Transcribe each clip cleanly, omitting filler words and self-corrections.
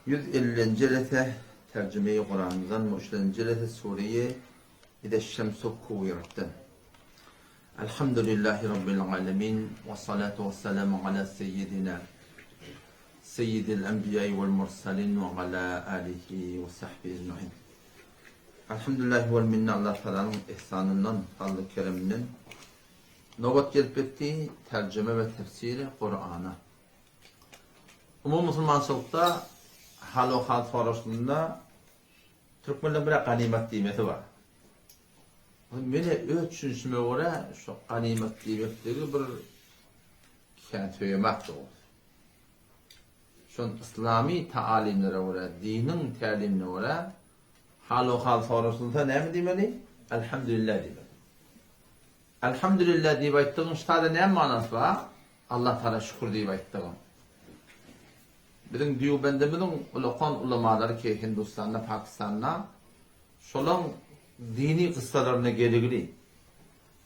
150-nji jelese Terjime-i Kurandan we üçlenji jelese Sure-i Izeş-şemsu kuwwiretden. Elhamdülillahi Rabbil alemin we salatu we selamu ala seyyidina seyyidil enbiýai wel mursalin we ala alihi we sahbihi ecmain. Elhamdülillahi wel minne Allah Tealanyň ihsanyndan, fazly kereminden nobat gelip ýetdi terjime we tefsiri Kurana. Umumy musulmançylykda hal-ohal soraşylanda türkmenleriň bir ganymat diýmesi bar. Meni öz düşünişime görä şu ganymat diýmekligi bir kän söýemak dogrusu. Şon yslamy taalimlere görä, diniň tälimine görä hal-ohal soraşylsa näme diýmeli? Elhamdülillah diýmeli. Elhamdülillah diýip aýtdygyň şu taýda näme manasy bar? Allah Tagala şükür diýip aýtdygyň. Biziň Dýubendimiziň ulakan ulamalary ki Hindustanda, Pakistanda şolaň dini kyssalaryna geligli.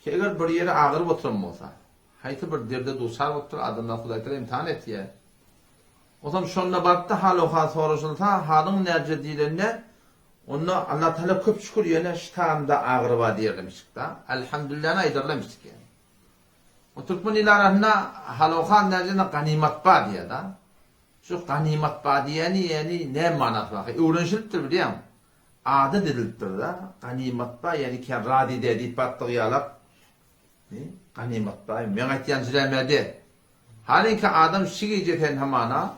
Ki eger bir ýeri agyryp oturan bolsa, haýsy bir derde duçar bolupdyr, adamlar Hudaý Tagala imtihan etýär. Onsoň şonda barypda hal-ohal soraşylsa, halyň näce diýlende, onda Allah Tagala köp şükür ýöne şu taýymda agyry bar diýerlemişik-da. Elhamdülillany aýdarlamişik ýani. O türkmen il arasynda hal-ohal näce ganymat bar diýýär-da. Şu ganymat bar diýeni ýani näme manasy bar? Öwrenişilipdir bilýäň. Adat edilipdir-da. Ganymat bar ýani kän razy dä diýip batdygy ýalak. Ganymat bar. Meň aýtýan jüräme-de. Halyňky adam şu gije sen hamana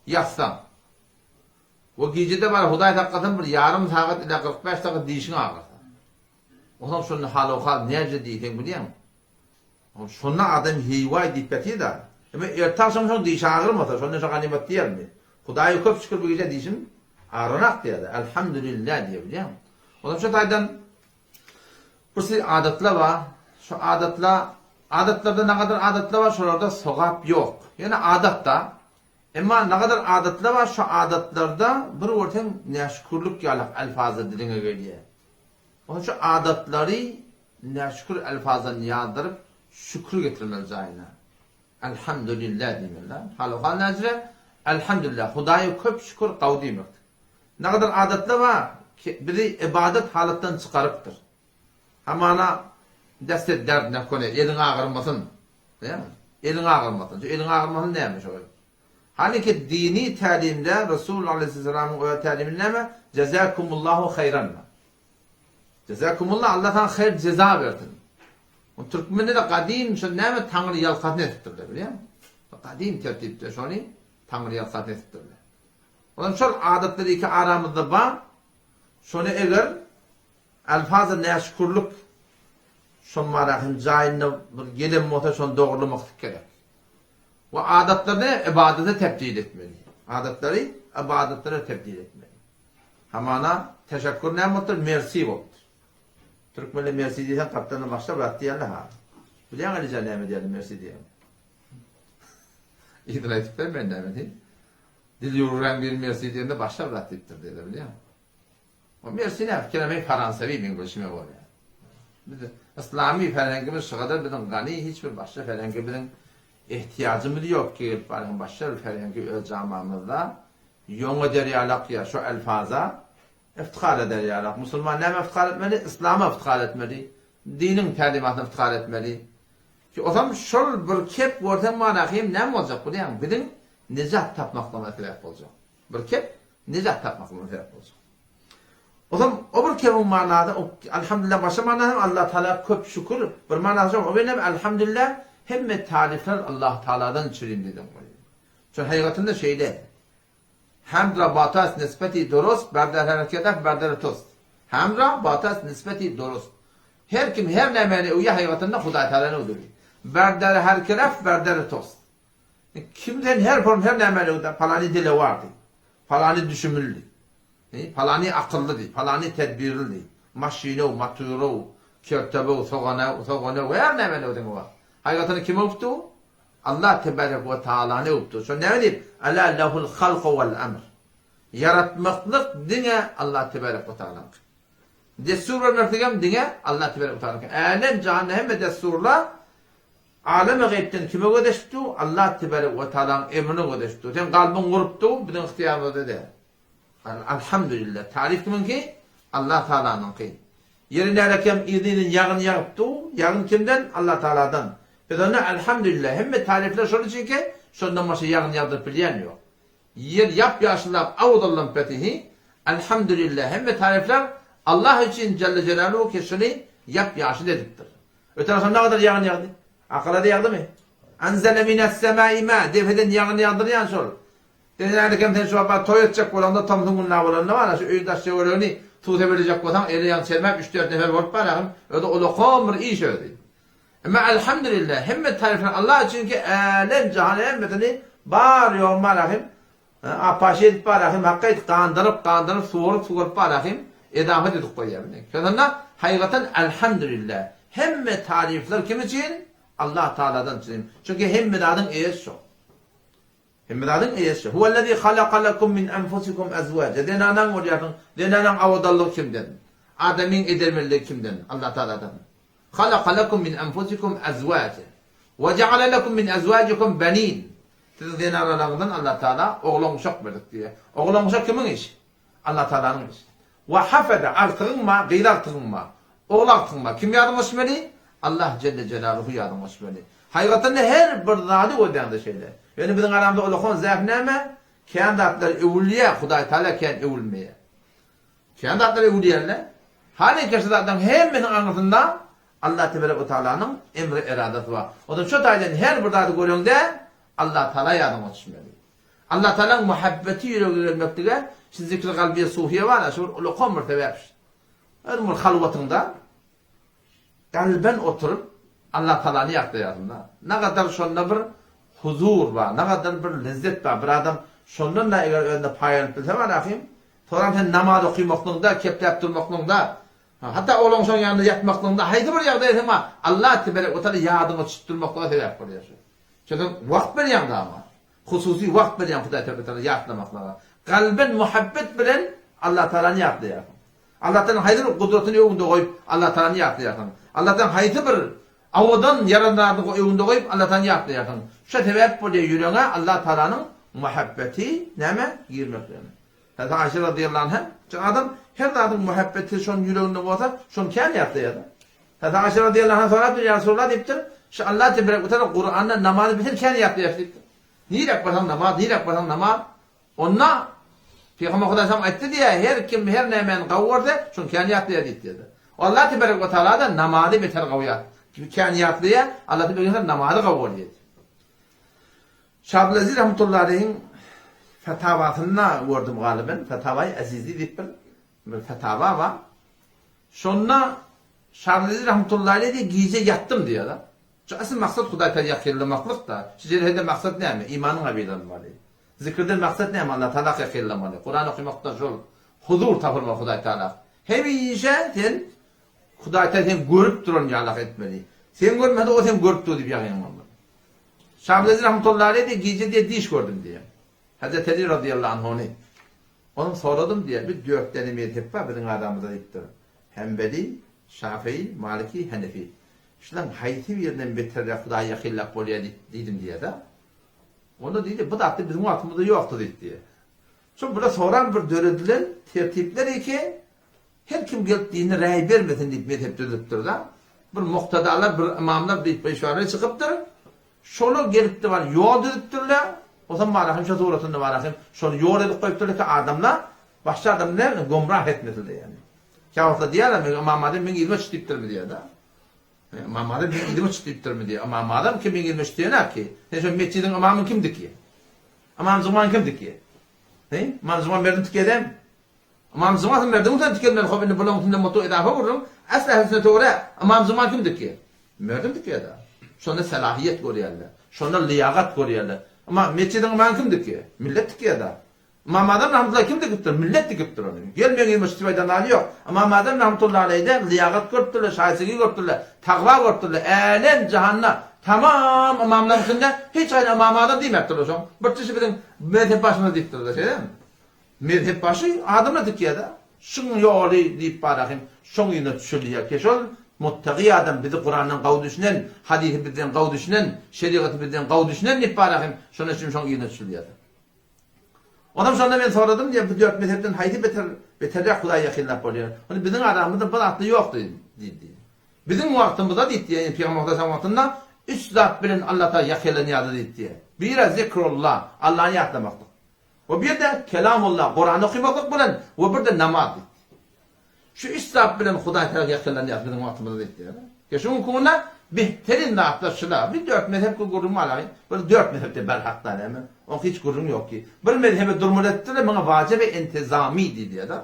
ýatsaň we gijede bar Hudaý saklasyn bir ýarym sagat ila 45 dakyka dişiň agyrsa. Onsoň şonda hal-owhal näce diýseň bilýäňmi? Onsoň şonda adam heý-waý diýip ýatyr-da. Emma erte agşam şoň dişi agyrmasa, şonda şo ganymat diýermi? Hudaýa köp şükür bu gije dişim agyranak diýer-de. Elhamdülillah diýer bilýäňmi? Onsoň şo taýdan Bir sürü adatlar bar. Şu adatlar, adatlarda nagadar adatlar bar, şolarda sogap ýok. Ýöne adatda. Emma nagadar adatlar bar, şu adatlarda bir görseň näşükürlik ýalak elfazlar diliňe gelýär. Onuň üçin adatlary näşükür elfazdan ýazdyryp, şükür getirmeli jaýyna. Elhamdülillah diýmeli. Halu-hal näjre? Elhamdülillah. Hudaýa köp şükür, gawy diýmekdir. Nagadar adatlar bar, ki, bizi ybadat halatdan çykarypdyr. Hamana destet dert nekone, eliň agyrmasyn. Näme? Eliň agyrmasyn. Şu eliň agyrmasyn näme şo? Hany ki dini tälimde Resulullah aleyhisselamyň öz täliminde näme? Jazakumullahu haýran. Jazakumullah Allah sana haýr jeza bersin. O türkmende de gadym şu näme Taňry ýalkasyny edipdirler, bilýäňmi? Gadym tertipde şony Taňry ýalkasyny edipdirler. Onam şol adatlar iki aramyzda bar. Şony eger alfazy näşükürlik şol marahyň jaýynda bir gelen bolsa şony dogurlamaklyk gerek. We adatlaryny ybadata tebdil etmeli. Adatlary ybadatlara tebdil etmeli. Hamana teşekkür näme bolupdyr? Mersi bolupdyr. Türkmenler mersi diýseň gapdalyndan başga bir zat diýerler ha. Bilýäň Alijan näme diýerler mersi diýen. Yzyny aýdyp bermen näme diýip. Dil ýugruran biri mersi diýende başga bir zat diýipdir diýerler bilýäňmi? O mersi näme? Kelemeý faransawi meň bilşime görä. Biz yslamy ferhengimiz şygadar biziň gany hiç bir başga ferhenge biziň ehtiýajymyz ýok ki gelip barýan başga bir ferhengi öz jamamyzda ýoň eder ýalak ýa şo elfaza iftihar eder ýalak. Musulman näme iftihar etmeli? Yslama iftihar etmeli. Diniň tälimatyna iftihar etmeli. Ki osam şol bir kep görseň manahym näme boljak bilýäňmi? Biziň nejat tapmaklygyna sebäp boljak. Bir kep nejat tapmaklygyna sebäp boljak. Osam o bir kebiň manasy Alhamdulillah başga manasy hem Allah Taala köp şükür bir manasy şo o benem Alhamdulillah hemme taryflar Allah Taaladan çürin dedim. Şo haýgatynda şeýle. Hamd ra batas nisbeti durust berdar hereketaf berdar tust. Hamd ra batas nisbeti durust. Her kim her nämäni öwýär haýgatynda Hudaý Taalany öwdürýär. Berdar herkelaf berdar tust. Kim sen her form her nämäni öwdä palany dilewardy. Palany düşümlidi. Palany akyllydy, palany tedbirlidi. Maşynow, maturow, kertebow, soganow, soganow her nämäni öwseň bar. Haýgatyny kim öwüpdi? Allah tebarek we taalany öwüpdi. Şo näme diýip? Ala lehul halku wal emr. Ýaratmaklyk diňe Allah tebarek we taalaňky. Dessur bermeklik hem diňe Allah tebarek we taalaňky. Älem jahanda hemme dessurlar. Alemi gaýypdan kime göz açyp dur? Allah tebarek we taalaň emrine göz açyp dur. Seň kalbyň gurup dur, biziň ygtyýarymyzda däl. Alhamdulillah. Taryf kimiňki? Allah Taalanyňky. Ýeri nälekem yzy-yzyna ýagyn ýagyp dur. Ýagyn kimden? Allah Taaladan. Biz onda Alhamdulillah. Hemme taryflar şol üçinki, şondan başga ýagyn ýagdyryp bilýän ýok. Ýer ýap-ýaşyllap awzallan petihi Elhamdülillah hemme taryflar Allah üçin Jelle Jelaluhu ki şuny ýap-ýaşyl edipdir. Öten agşam nagadar ýagyn ýagdy? Akalada ýagdymy? Enzele minessemai ma depeden ýagyn ýagdyrýan şol. Sen hälikem sen şu wagt toý etjek bolaňda tomsuň gününe bolanda bar şu öýüň daş töweregini suw sebelejek bolsaň ele ýagyn çermäp üç-dört nefer bolup baragyn özi ulakam bir iş özi. Emma Elhamdülillah hemme taryflar Allah üçin ki älem jahan hemmesini bar ýogyn barahym apaşy edip barahym hakka edip gandyryp gandyryp suwaryp suwaryp barahym edafat edip goýýar bilen. Şonda haýgatan Elhamdülillah hemme taryflar kim üçin? Allah Taaladan üçin. Çünki hemme zadyň eýesi şo. Hemme zadyň eýesi. Huwellezî halaka lekum min enfusikum ezwâce. Zenanaň bolýarsyň. Zenanaň awadanlygy kimden? Adamyň edermenligi kimden? Allah Taaladan. Halaka lekum min enfusikum ezwâce. We jeale lekum min ezwâcikum benin. Siziň zenanalaryňyzdan Allah Taala oglan-uşak berdik diýýär. Oglan-uşak kimiň işi? Allah Taalanyň işi. We hafada, agtygyň bar, gyz agtygyň bar, ogul agtygyň bar. Kim ýadyňa düşmeli? Allah jelle jelaluhu ýadyňa düşmeli. Hakykatdan-da her bir zady gözläňde şeýle. Ýöne biziň aramyzda ullakan zäh näme? Kän zatlar öwülýär, Hudaý Taala kän öwülmeýär. Kän zatlar öwülýärler. Halyka şu zatlaryň hemmesiniň aňyrsynda Allah teberek we taalanyň emri eradasy bar. Onsoň şu taýdan her bir zady göreňde Allah Taala ýadyňa düşmeli. Allah Tagalaň muhabbeti ýürege gelmeklige şu zikri galbiýe sufiýe bar-a, şu bir ulakan bir sebäp şu. Özüň bir halwatyňda galben oturyp Allah Tagalany ýatlaýarsyň-da. Nagadar şonda bir huzur bar, nagadar bir lezzet bar. Bir adam şondan-da eger özüne paý alyp bilse bar ahym, soram sen namaz okymaklygyňda, kepläp durmaklygyňda, hatda oglan şoň ýanynda ýatmaklygyňda haýsy bir ýagdaý hem bar, Allah teberek we taala ýadyňa düşüp durmaklyga sebäp bolýar şu. Şonda wagt berýäň-de amma. Hususy wagt berýän Hudaý Teala ýatlamaklyga. Kalben muhabbet bilen Allah Taalany ýatlaýarsyň. Allah Taalanyň haýsy bir gudratyny öňüňde goýup Allah Taalany ýatlaýarsyň. Allah Taalanyň haýsy bir owadan ýaran zadyny öňüňde goýup Allah Taalany ýatlaýarsyň. Şo sebäp bolýar ýüregiňe Allah Taalanyň muhabbeti näme girmekligine. Hazreti Aýşe razyýallahu anha, şu adam her zadyň muhabbeti şonuň ýüreginde bolsa, şony kän ýatlaýar. Hazreti Aýşe razyýallahu anha sorapdyr, Ýa Resulallah diýipdir, şu Allah tebarek we taala Kuranda namazy beter kän ýatlaýar diýipdir. Niräk barsaň namaz, niräk barsaň namaz. Onda Pygamber Hudaý sallam aýtdy diýýär, her kim her nämäni gawy görse, şony kän ýatlaýar diýipdir. Allah tebarek we taala da namazy beter gawy ýat, kän ýatlaýar, Allah tebarek we taala namazy gawy görýär. Şabdülaziz rahmetullahi aleýhiň fetawasynda gördüm galyben, Fetawaýy Azizi diýip bir bir fetawa bar. Şonda Şabdülaziz rahmetullahi aleýh diýip gije ýatdym diýýär-de. Şu asyl maksat Hudaý Taala ýakynlamaklyk-da. Şu jelhede maksat näme? Imanyň gabylanmaly. Zikirden maksat näme? Allah Taala ýakynlamaly. Kuran okamakdan şol huzur tapylmaly Hudaý Taala. Hemişe sen Hudaý Taala seni görüp duran ýalak etmeli. Sen görmese o seni görüp dur diýip ýagyn bolmaly. Şabdülaziz rahmetullahi aleýh diýýär, gije diýýär diş gördüm diýýär. Hazreti Ali razyýallahu anhuny. Onuň soradym diýýär, bir dört däne mezhep bar biziň aramyzda diýipdir. Hembeli, Şafii, Maliki, Henefi. Şularyň haýsy birinden beterräk Hudaýa ýakynlap bolýar diýip diýdim diýýär-de. Onda diýdi, bu zatlar biziň wagtymyzda ýokdy diýip diýýär. Şol bular soran bir döredilen tertipler eken, Her kim gelip dinine räý bermesin diýip mezhep düzülipdir-da. Bir muktadalar, bir ymamlar diýip peşwara çykypdyr. Şolar gelipdi bar ýol düzüpdirler. Osam bar hem şo suratynda bar hem şony ýol edip goýupdyrlar ki adamlar başga adamlar näme gomrah etmesinler ýani. Käwagtlar diýýärler men Ymam Azam meň yzyma çyk diýipdirmi diýýär-de. Ymam Azam meň yzyma çyk diýipdirmi diýýär. Ymam Azam kim meň yzyma çyk diýenok ki. Sen şo metjidiň ymamyny kim dikýär? Ymam Jumany kim dikýär? He? Ymam Juman berdim tikýär dämi? Ymam Juma sen merdiň sen tikelmeli hop indi bulaň üstünde mutu edafa gürrüň äsli ähli sünnete görä Ymam Juma kim dikýär? Merdim dikýär-dä. Şonda selahiýet görýärler. Şonda lyýagat görýärler. Ymam metjidiň ymamy kim dikýär? Millet dikýär-dä. Ymam Azam rahmetullahi kim dikipdir? Millet dikipdir ony. Gel meň ýerime şu aýdan zady ýok. Ymam Azam rahmetullahi aleýde lyýagat görüpdirler, şaýsigi görüpdirler, tagwa görüpdirler. Älem jahanda tamam ymamlaryň içinde hiç haýsy Ymam Azam diýmäpdirler şoň. Bir kişi biziň mezhep başymyz diýipdirler, şeýdemi? Mezhep başy adamlar dikýär-de. Şuň ýoly diýip barahym, şoň yzyna düşülýär ki, şol. Muttagy adam, bizi Kurandan gawy düşünen, hadysy bizden gawy düşünen, şerigaty bizden gawy düşünen diýip bar ahim, şonuň üçin şoň yzyna düşülýär. Onam şonda men soradym diýýär, bu dört mezhepden haýsy beter, beterräk Hudaýa ýakynlap bolýar? Ony biziň aramyzda bir zatda ýok diýdi. Biziň wagtymyzda diýdi, ýagny Pygamber Hudaýa wagtynda üç zat bilen Allah Taala ýakynlanýardy diýdi. Biri zikrullah, Allany ýatlamaklyk. We bir-de kelamullah, Kurany okamaklyk bilen we bir-de namaz diýdi. Şu üç zat bilen Hudaý tarap ýakynlanýarys biziň wagtymyzda diýipdir. Ýa şu günki günde behterin zatlar şular. Bir dört mezhep gürrüň bar agy. Bir dört mezhepde berhak da näme. Oň hiç gürrüň ýok ki. Bir mezhebe durmaly etdiler, muňa wajyby entizami diýilýär-de.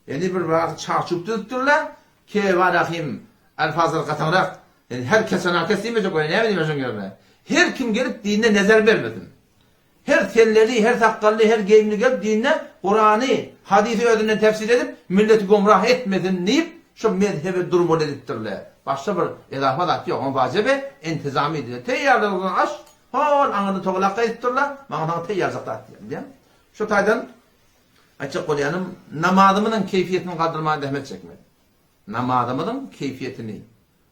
Ýani bir bir çarçuw düzüpdirler. Ke barahim alfazlar gataňrak. Ýani her kese nakes diýmejek bolýar. Näme diýmek şoň ýerine? Her kim gelip dinine nezer bermesin. Her selleli, her sakgally, her geýimli gelip dinde Kurany, hadysy özünden tefsir edip, milleti gomrah etmesin diýip, şo mezhebe durmaly edipdirler. Başga bir ezafa zat ýok. Oňa wajyby entizamy diýilýär. Teýýarlygyndan aş, hol aňyrda togalak gaýdypdyrlar, maňa saňa teýýarjak zat diýýär. Bilýäňmi? Şo taýdan aýtjak bolýanym, namazymyzyň keýfiýetini galdyrmaga zähmet çekmeli. Namazymyzyň keýfiýetini.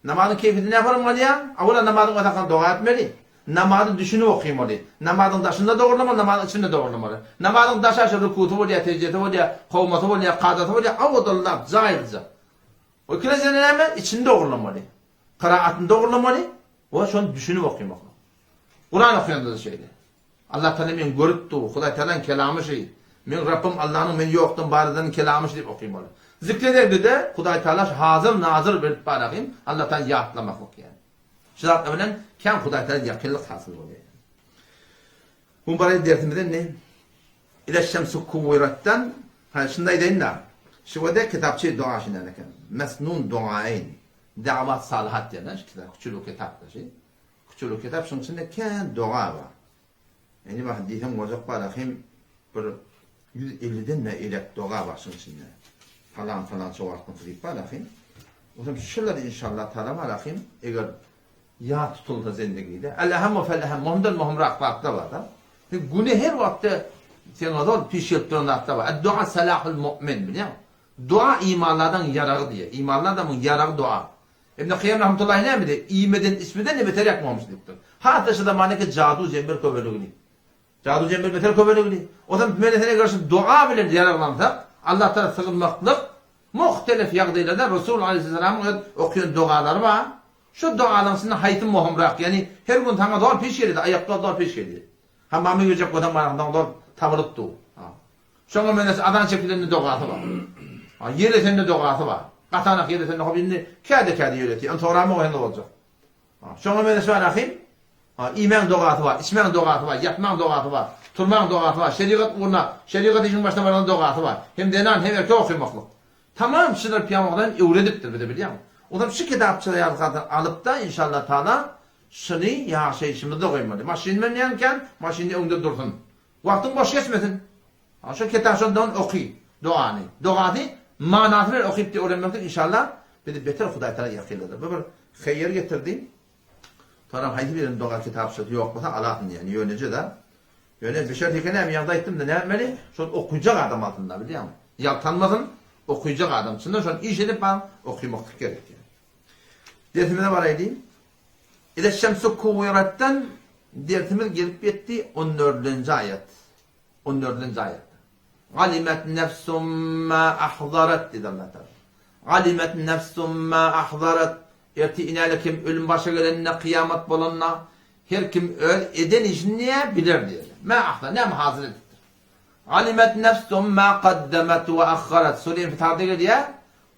Namazyň keýfini näme bolmaly? Awala namazyň özi hakynda doga etmeli. Namazy düşünip okymaly. Namazyň daşynda dogrulamaly, namazyň içinde dogrulamaly. Namazyň daşy aşa rukusy bolýar, sejdesi bolýar, kowmasy bolýar, kazasy bolýar, awadallap, jaýlyja. O ikilenjide näme? Içini dogrulamaly. Kyraatyny dogrulamaly we şony düşünip okymaklyk. Kuran okayanda-da şeýle. Allah Taala meni görüp dur, Hudaý Taalaň kelamy şi. Meň Rabbym Allanyň meni ýokdan bar eden kelamy şi diýip okymaly. Zikr edende-de Hudaý Taala şi hazyr nazyr bilip baragyn Allah Taala ýatlamaklyk ýani. Şu zatlar bilen kän Hudaý Taala ýakynlyk hasyl bolýar. Bu barada dersimiz indi Ile şemsu kuwiratdan ha şunda aýdaýyn-da. Şu kitapçy doga şinän eken. Mesnun dogaýyn. Da'wat salyhat diýen şu kitap, küçülik kitapda şi. Küçülik kitap şuň içinde kän doga bar. Indi bak diýseň boljak bar ahim bir 150-den de elek doga bar şuň içinde. Falan falança wagtyň diýip bar ahim. Otam şular inşallah taala bar ahim eger ýat tutulsa zendigide. El ehemmu fel ehem muhimden muhimrak zatlar bar da. Güne her wagtda sen ozal piş gelip duran zatlar bar. Ad-dua salahul mu'min bilýäňmi? Dua imanly adamyň ýaragy diýýär. Imanly adamyň ýaragy dua. Ibn Kaýýym rahmetullahi näme diýýär? Iýmeden içmeden-de beter ýakmamyş diýipdir. Has-da şu zamandaki jadu-jember köpeligini. Jadu-jember beter köpeligini. O zaman menesine garşy dua bilen ýaraglansak, Allah Taala sygynmaklyk muhtelif ýagdaýlarda Resul aleyhisselamyň öz okaýan dogalary bar. Şu dogalaryň içinde haýsy möhümräk? Ýagny her gün saňa zor peş gelýär, aýaklar zor peş gelýär. Hammama girjek bolsaň baraňsoň zor tabylyp dur. Şoňa meňzeş azan çekilende dogasy bar. Ha, ýel esende dogasy bar. Gatanak ýel esende hop indi käde-käde ýel etýär. Ony soramok indi boljak. Ha, şoňa meňzeş bar ahim. Ha, iýmäň dogasy bar, içmäň dogasy bar, ýatmaň dogasy bar, turmaň dogasy bar, şerigat ugruna, şerigat işiň başyna baranda dogasy bar. Hem zenan, hem erkek okymaklyk. Tamam şular pyýamagdan öwredipdir bize bilýäňmi? Onam şu kitapçyda ýazgadan alypda inşallah taala şuny ýaşaýşymyzda goýmaly. Maşyn münýänkäm maşynda öňde dursun. Wagtyň boş geçmesin. Ha şu kitap şondan oky dogany. Dogasy manasy bilen okyp diýip öwrenmeklik inşallah bizi beter Hudaý Taala ýakynladyr. Bu bir haýyr getirdi. Soram haýsy biriniň doga kitapçasy ýok bolsa alasyn diýen ýöneje da. Ýöne beşer teke näme ýagdaý aýtdym-da näme etmeli? Şol okyjak adam alsyn-da bilýäňmi? Ýaltanmasyn, okyjak adam. Çyndan şony iş edip baň okymaklyk gerek ýa. Dersimize baraýly. Ize şemsu kuwiratdan dersimiz gelip ýetdi on dördünji aýat. On dördünji aýat. Alimet nefsum ma ahzarat diýdi Allah Taala. Alimet nefsum ma ahzarat Ertir inäle kim ölüm başa geleninde, kyýamat bolanda her kim öz eden işini näme biler diýdi. Ma ahzar näme hazyr edipdir. Alimet nefsum ma kaddemet we ahharat. Sure Infitarda gelýär.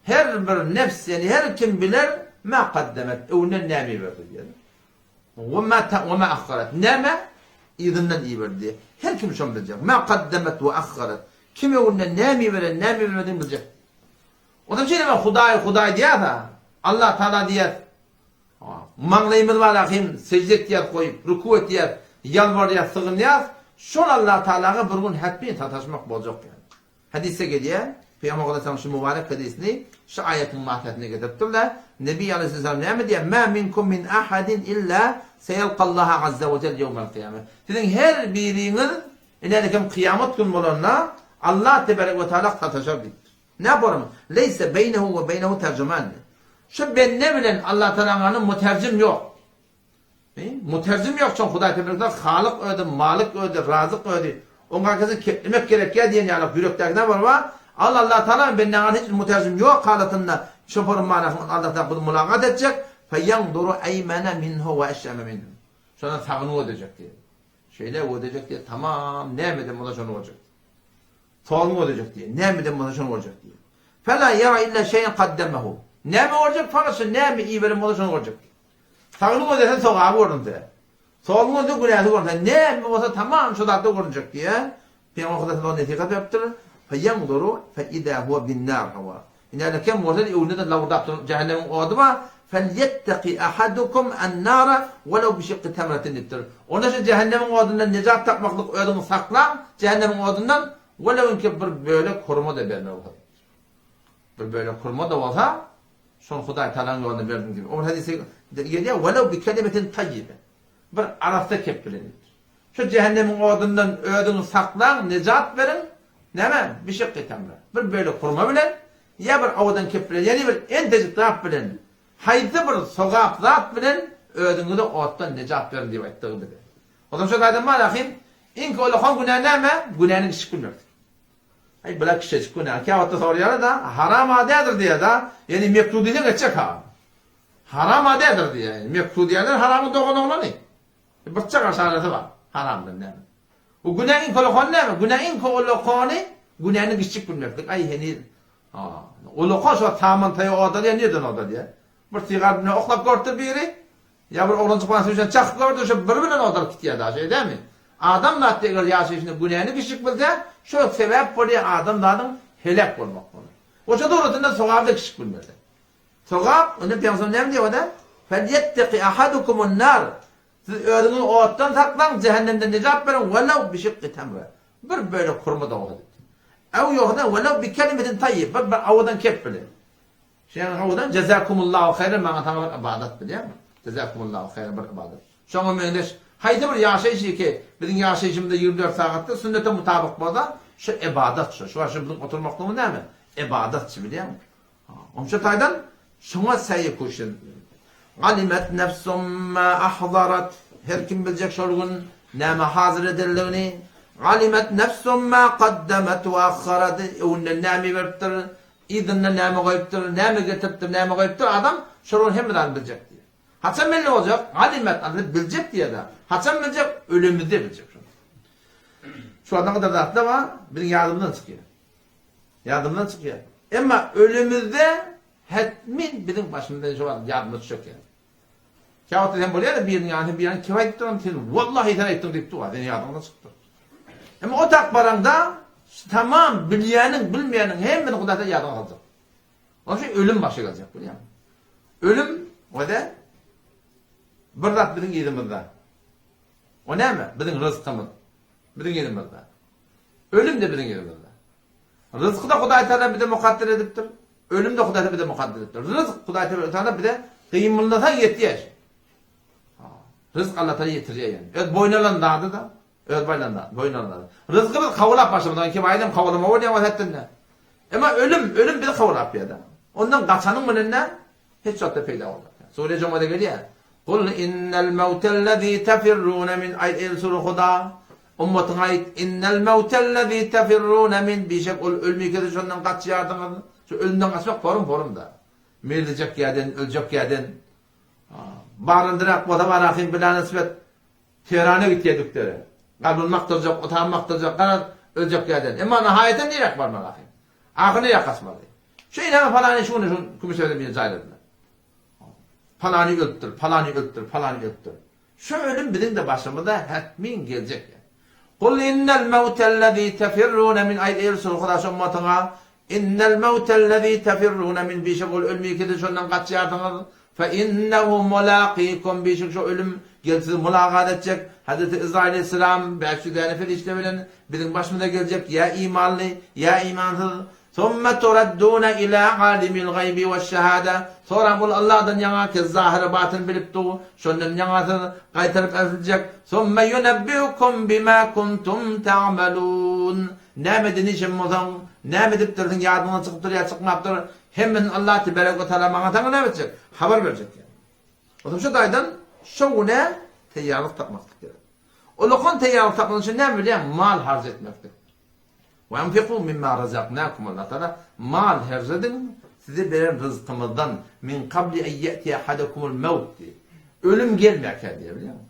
Her bir nefs, ýagny her kim biler, ma kaddemet, öňünden näme iberdi diýýär. We ma we ma ahharat, näme yzyndan iberdi diýýär. Her kim şony biljek. Ma kaddemet we ahharat. Kim öňünden näme iberen, näme ibermedigini biljek. Ondan şeýle bir Hudaý, Hudaý diýýär-de, Allah Taala diýýär. Maňlaýymyz bar ahim, sejde etýär goýup, ruku etýär, ýalbarýar, sygynýar. Şol Allah Taalaga bir gün hetmin sataşmak boljak ýaly. Hadysda gelýär, Pygamber aleyhisselam şu mübarek hadysny şu aýatyň mahlasynda getiripdirler. Nebi aleyhisselam näme diýýär? Ma minkum min ahadin illa seyalqallaha azza we jelle ýewmel kyýame. Siziň her biriňiz inänikem kyýamat gün bolanda Allah tebarek we taala sataşar diýipdir. Näme bolarmy? Leýse beýnehu we beýnehu terjuman. Şu bende bilen Allah Tagalaň muterjim ýok. Muterjim ýok çon Hudaý tebarek Halyk özi, Malyk özi, Razyk özi. Oň arkasynda keplemek gerekýär diýen ýaly ýürekdäki näme bar bar? Al Allah Tagala bendäň arasynda hiç muterjim ýok halatynda şoparyň manysyny Allah Tagala bizi mulagat etjek, Feýenzuru eýmene minhu we eş'eme minhu. Şondan sagyny gözlejek diýýär. Şeýle gözlejek diýýär, tamam nämeden bolsa şony görjek. Soluny gözlejek diýýär. Nämeden bolsa şony görjek diýýär. Fela ýara illa şeýen kaddemehu. Näme görjek? Fakat şu näme iberen bolsa şony görjek diýýär. Sagyny gözlese sogaby görünse. Soluny gözlese günäsi görünse. Näme bolsa tamam şu zatda görünjek diýýär. Pygamber Hudaý sallallahu nesihat beripdir. Feýenzuru fe iza huwa bin-nar hawa. Ine kim bolsa öňünde lawurdap duran jähennemiň ody bar. Felýetteki ahadukum an-nara walaw bi şikki tamratin diýipdir. Onda şu jähennemiň odundan nejat tapmaklyk özüňi saklaň, jähennemiň odundan walaw bir bölek hurma-da berme bolsa. Bir bölek hurma-da bolsa, Şony Hudaý Tagalaň ýoluna berdiň diýip. O bir hadysda gelýär, Welew bi kelimetin taýýibe. Bir arassa kep bilen diýipdir. Şu jähennemiň odundan özüňizi saklaň, nejat beriň, näme? Bi şykky tamra. Bir bölek hurma bilen, ýa bir owadan kep bilen, ýagny bir entejik zat bilen, haýsy bir sogap zat bilen özüňizi otdan nejat beriň diýip aýtdygy bize. Onsoň şo taýdan bar ahym, iň ullakan günä näme? Günäni kiçik bilmekdir. Aý bular kiçijik günä. Käwagtda soraýarlar-da, haram-a däldir diýýär-da. Ýöne mekruh diýseň etjek ha. Haram-a däldir diýýär. Mekruh diýýärler haramyň dogan oglany. Bir çaga şarasy bar haramdan näme. Bu günäň iň ulakany näme? Günäň iň ulakany günäni kiçijik bilmeklik. Aý heniz ha. Ulakan şo saman taýa odalýar, nirden odalýar? Bir sigar bilen oklap görüpdir biri. Ýa bir oglanjyk bilen söýüşen çakyp gördi, şo biri bilen odalyp gitýär daşy, eýdämi? Adam zat eger ýaşaýşynda günäni kiçijik bilse, şo sebäp bolýar adam zadyň heläk bolmaklygyna. Oşa dogrusynda sogaby-da kiçijik bilmeli. Sogap, onda Pygamberimiz näme diýýär oda? Felýetteki ahadukumun nar. Siz özüňizi otdan saklaň, jähennemden nejat beriň, welew bişikki tamra. Bir bölek hurma-da bolsa diýipdir. Ew ýogsa welew bi kelimetin taýýib, bir bir owadan kep bilen. Şeýle howdan Jezakumullahu haýran maňa saňa bir ybadat bilýäňmi? Jezakumullahu haýran bir ybadat. Şoňa meňzeş haýsy bir ýaşaýyş ýeke biziň ýaşaýşymyzda 24 sagatda sünnete mutabyk bolsa, şu ybadat şu. Şu şu biziň oturmaklygymyz näme? Ybadat şu bilýäňmi? Onuň şu taýdan şoňa säýi kuşun. Alimet nefsum ma ahzarat. Her kim biljek şol gün näme hazyr edenligini. Alimet nefsum ma kaddemet we akharat. Öňünden näme beripdir? Yzynda näme goýupdyr, näme getiripdir, näme goýupdyr, adam şolaryň hemme zadyny biljek diýýär. Haçan belli boljak? Alimet, adam biljek diýýär-de. Haçan biljek? Ölemizde biljek şony. Şu wagt gadar zatlar bar, biziň ýadymyzdan çykýar. Ýadymyzdan çykýar. Emma ölemizde hetmin biziň başymyzdan şu wagt ýadymyza düşjek ýaly. Käwagtda sen bolýar-da biriniň ýanyna sen bir ýanyna kim aýdypdyr ony sen wallahi sen aýtdyň diýip dur, seniň ýadyňdan çykypdyr. Emma o tak baraňda tamam bilýäniň, bilmeýäniň hemmesini Hudaý sen ýadyňa saljak. Onuň üçin ölüm başa geljek bilýäňmi? Ölüm we-de bir zat biziň yzymyzda. O näme? Biziň ryzkymyz. Biziň yzymyzda. Ölüm-de biziň yzymyzda. Ryzky-da Hudaý Tagala bize mukadder edipdir. Ölüm-de Hudaý Tagala bize mukadder edipdir. Ryzk Hudaý Tagala bize gymyldasaň ýetýär. Ryzk Allah Tagala ýetirýär ýani. Öz boýun alan zady-da, öz boýun alan zady, boýun alan zady. Ryzky biz kowlap başymyzdan kim aýdam kowlama bolýar wagtynda. Emma ölüm, ölüm bizi kowlap ýa-da. Ondan gaçanyň bilen-de Hiç wagtda peýda bolmaz. Sure Jumada gelýär. Kul innel mewtellezî tefirrûne min aýt eý Resuly Huda, ummatyňa aýt, innel mewtellezî tefirrûne min bişek ol ölümi ki siz şondan gaçýarsyňyz. Şu ölümden gaçmak forum forum-da. Merdejek ýerden, öljek ýerden. Baryndyrak bolsa barahym bila nisbet Tehrana gitýär dükdere. Gabryny makdyrjak, otagyny makdyrjak, garaz, öljek ýerden. Emma nahaýatam niräk barmaly ahym? Ahyr niräk gaçmaly? Şu ine palany şu gün şu kümüşewde biri jaýladylar. Palany ölüpdir, palany ölüpdir, palany ölüpdir. Şu ölüm biziň-de başymyza hetmin geljek. Kul innel mewtellezî tefirrûne min aýt eý Resul Huda şu ymmatyňa Innel mewtellezî tefirrûne min bişek ol ölümi ki siz şondan gaçýarsyňyz fe innehu mulâkîkum bişek şu ölüm gelip sizi mulagat etjek Hazreti Yzraýyl aleyhisselam 500 däne perişde bilen biziň başymyza geljek ýa imanly ýa imansyz Summe turadduna ila alimil gaýbi weş-şehade Soram ol Allahdan ýaňa ki zahyry batyny bilip dur, şondan ýaňa siz gaýtaryp äziljek. Summe yunebbiukum bima kuntum ta'malun. Näme eden işem bolsaň, näme edipdirsiň, ýadyňdan çykypdyr ýa çykmapdyr, hemmesini Allah tebarek we taala maňa saňa näme etjek? Habar berjek diýýär. Onsoň şu taýdan şo güne teýýarlyk tapmaklyk gerek. Ulakan teýýarlyk tapmak üçin näme bilýäň? Mal harç etmeklik. Ve enfiku mimma razaknakum Allah Taala mal harç ediň size beren ryzkymyzdan min kabli en ye'ti ahadakumul mewt diýip. Ölüm gelmäkä diýýär bilýäňmi?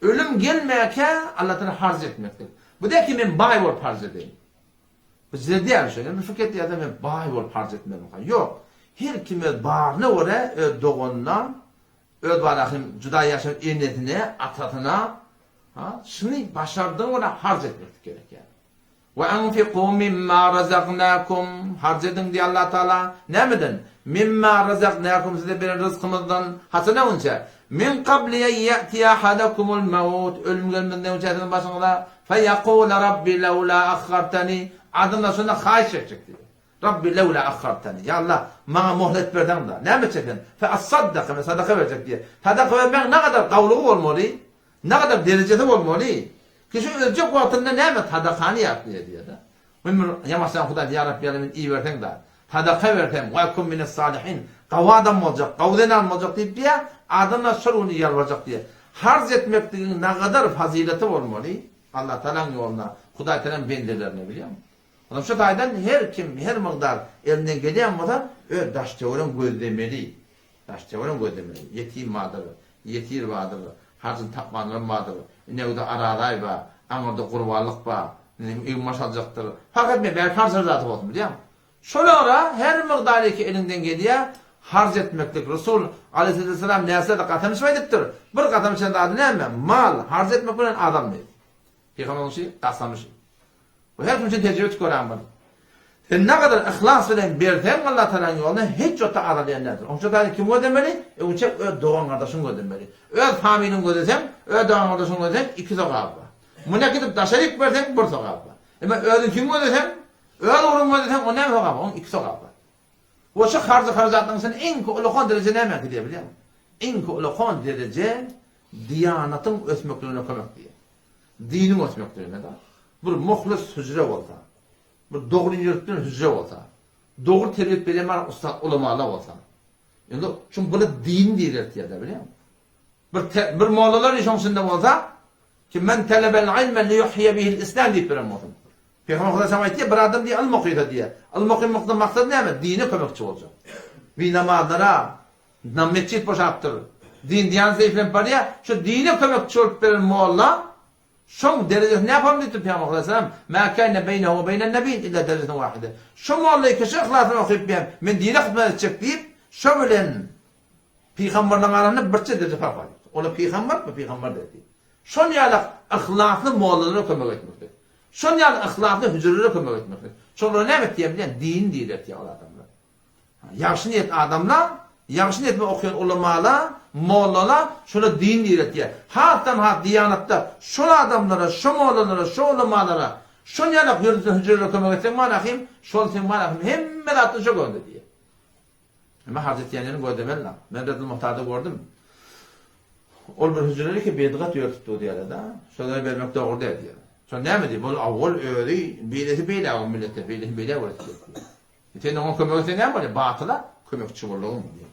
Ölüm gelmäkä Allah Taala harç etmeklik. Bu däl ki men baý bolup harç edeýin. Bu size däl şo. Indi fikir etýärse men baý bolup harç etmelimi? Ýok. Her kim öz baryna görä öz doganyna, öz barahym juda ýaşan enesine, atasyna, ha, şuny başardygyna görä harç etmeklik gerek ýaly. We enfiku mimma razaknakum harç ediň diýýär Allah Taala. Nämeden? Mimma razaknakum size beren ryzkymyzdan. Haçan öňünçä? Min kabli en ýe'tiye ahadakumul mewt ölüm gelmezden öňünçä siziň başyňyza. Feýekule Rabbi lewla ahhartani adamlar şonda haýyş etjek diýýär. Rabbi lewla ahhartani ýa Allah maňa mohlet berseň-da. Näme etjek sen? Fe assaddaka men sadaka berjek diýýär. Sadaka bermegiň nagadar gawulygy bolmaly? Nagadar derejesi bolmaly. Kişi öljek wagtynda näme sadakany ýatlaýar diýýär-de. Men bir ýamaçdan Hudaý ýa Rabbi ýa meni iberseň-de, sadaka bersem, we ekun mines salihin, gawy adam boljak, gawy zenan boljak diýip diýýär, adamlar şol güni ýalbarjak diýýär. Harç etmekligiň nagadar fazyleti bolmaly Allatagalaň ýoluna, Hudaýtagalaň bendelerine bilýäňmi? Onam şu taýdan her kim her mygdar elinden gelýän bolsa öz daş-töweregini gözlemeli. Daş-töwerek gözlemeli. Ýetim bardyr, ýesir bardyr, harjyny tapmanlaram bardyr. Inewde Arazaý bar, aňyrda Gurbanlyk bar. Indi egin-baş aljakdyr. Parh etmeýär, bäri parçaly zady bolsun, bilýäňmi? Şolara her mygdar iki eliňden gelýär, harç etmeklik. Resul aleýhissalam närsede gasam içip aýdypdyr. Bir gasam içen zady näme? Mal, harç etmek bilen azalmaýar. Pygamberimiz şi gasamy şi. Bu her kim üçin tejribe etip göräň bir. Sen ne kadar yhlas bilen berseň Allah Taalanyň ýoluna hiç wagtda azalýan däldir. Oň üçin taýyn kim gözlemeli? Öňçek öz dogan gardaşyňy gözlemeli. Öz familiňi gözleseň, öz dogan gardaşyňy gözleseň iki sogaby bar. Muna gidip daşaryk berseň bir sogaby bar. Emma özüňkini gözleseň, öz ugruňy gözleseň oň näme sogaby bar? Oň iki sogaby bar. We şu harzy harajatlaryň içinde iň ulakan dereje nämäňki diýe bilýäňmi? Iň ulakan dereje diýanatyň ösmekligine kömek diýe. Diniň ösmekligine-de. Bir muhlis hüjre bolsa, bir dogry ýürekden hüjre bolsa, dogry terbiýe berýän bar ussat ulamalar bolsa. Indi şun bular din diýilýär-de bilýäňmi? Bir bir mollalar işiň içinde bolsa, ki men talabel ilme li yuhyiye bihil islam diýip beren bolsun. Pygamber Hudaý aýtýar, bir adam diýýär, ylym okysa diýýär. Ylym okamakdan maksat näme? Dine kömekçi boljak. Bir namazlara, na metjit boşapdyr. Din diýan zeýiflenip barýar. Şu dine kömekçi bolup beren molla şoň derejesini näpam diýipdir Pygamber Hudaý Ma kana beýnehu we beýnen nebiýin illa derejetun wahide. Şu molla kişi yhlasyny okyp ben men dine hyzmat etjek diýip, şo bilen Pygamberleriň arasynda birçe dereje parh bar diýipdir. Olar pygamber, bu pygamber däl diýip. Şol ýaly yhlasly mollalara kömek etmeklik. Şol ýaly yhlasly hüjrelere kömek etmeklik. Şolara näme etýär bilýän? Din diýilýär ol adamlar. Ýagşy niýet adamlar, ýagşy niýet bilen okaýan ulamalar, mollalar şolar din diýilýär. Hasdan has diýanatda şol adamlara, şo mollalara, şo ulamalara şol ýaly ýörite hüjrelere kömek etseň manahym, şol seň manahym hemme zatdan şo görde diýýär. Emma harç etýänlerini gözlemeli la. Men Redl Muhtarda gördüm. Ol bir hüjreli ki bedgat ýörtüp dur diýýärler-de. Şolara bermek dogry däl diýýär. Şol näme diýip, ol awwal özi beýlesi beýle o millete, beýlesi beýle öwretdi diýýär. E sen oňa kömek etseň näme bolýar? Batyla kömekçi boldugyň diýýär.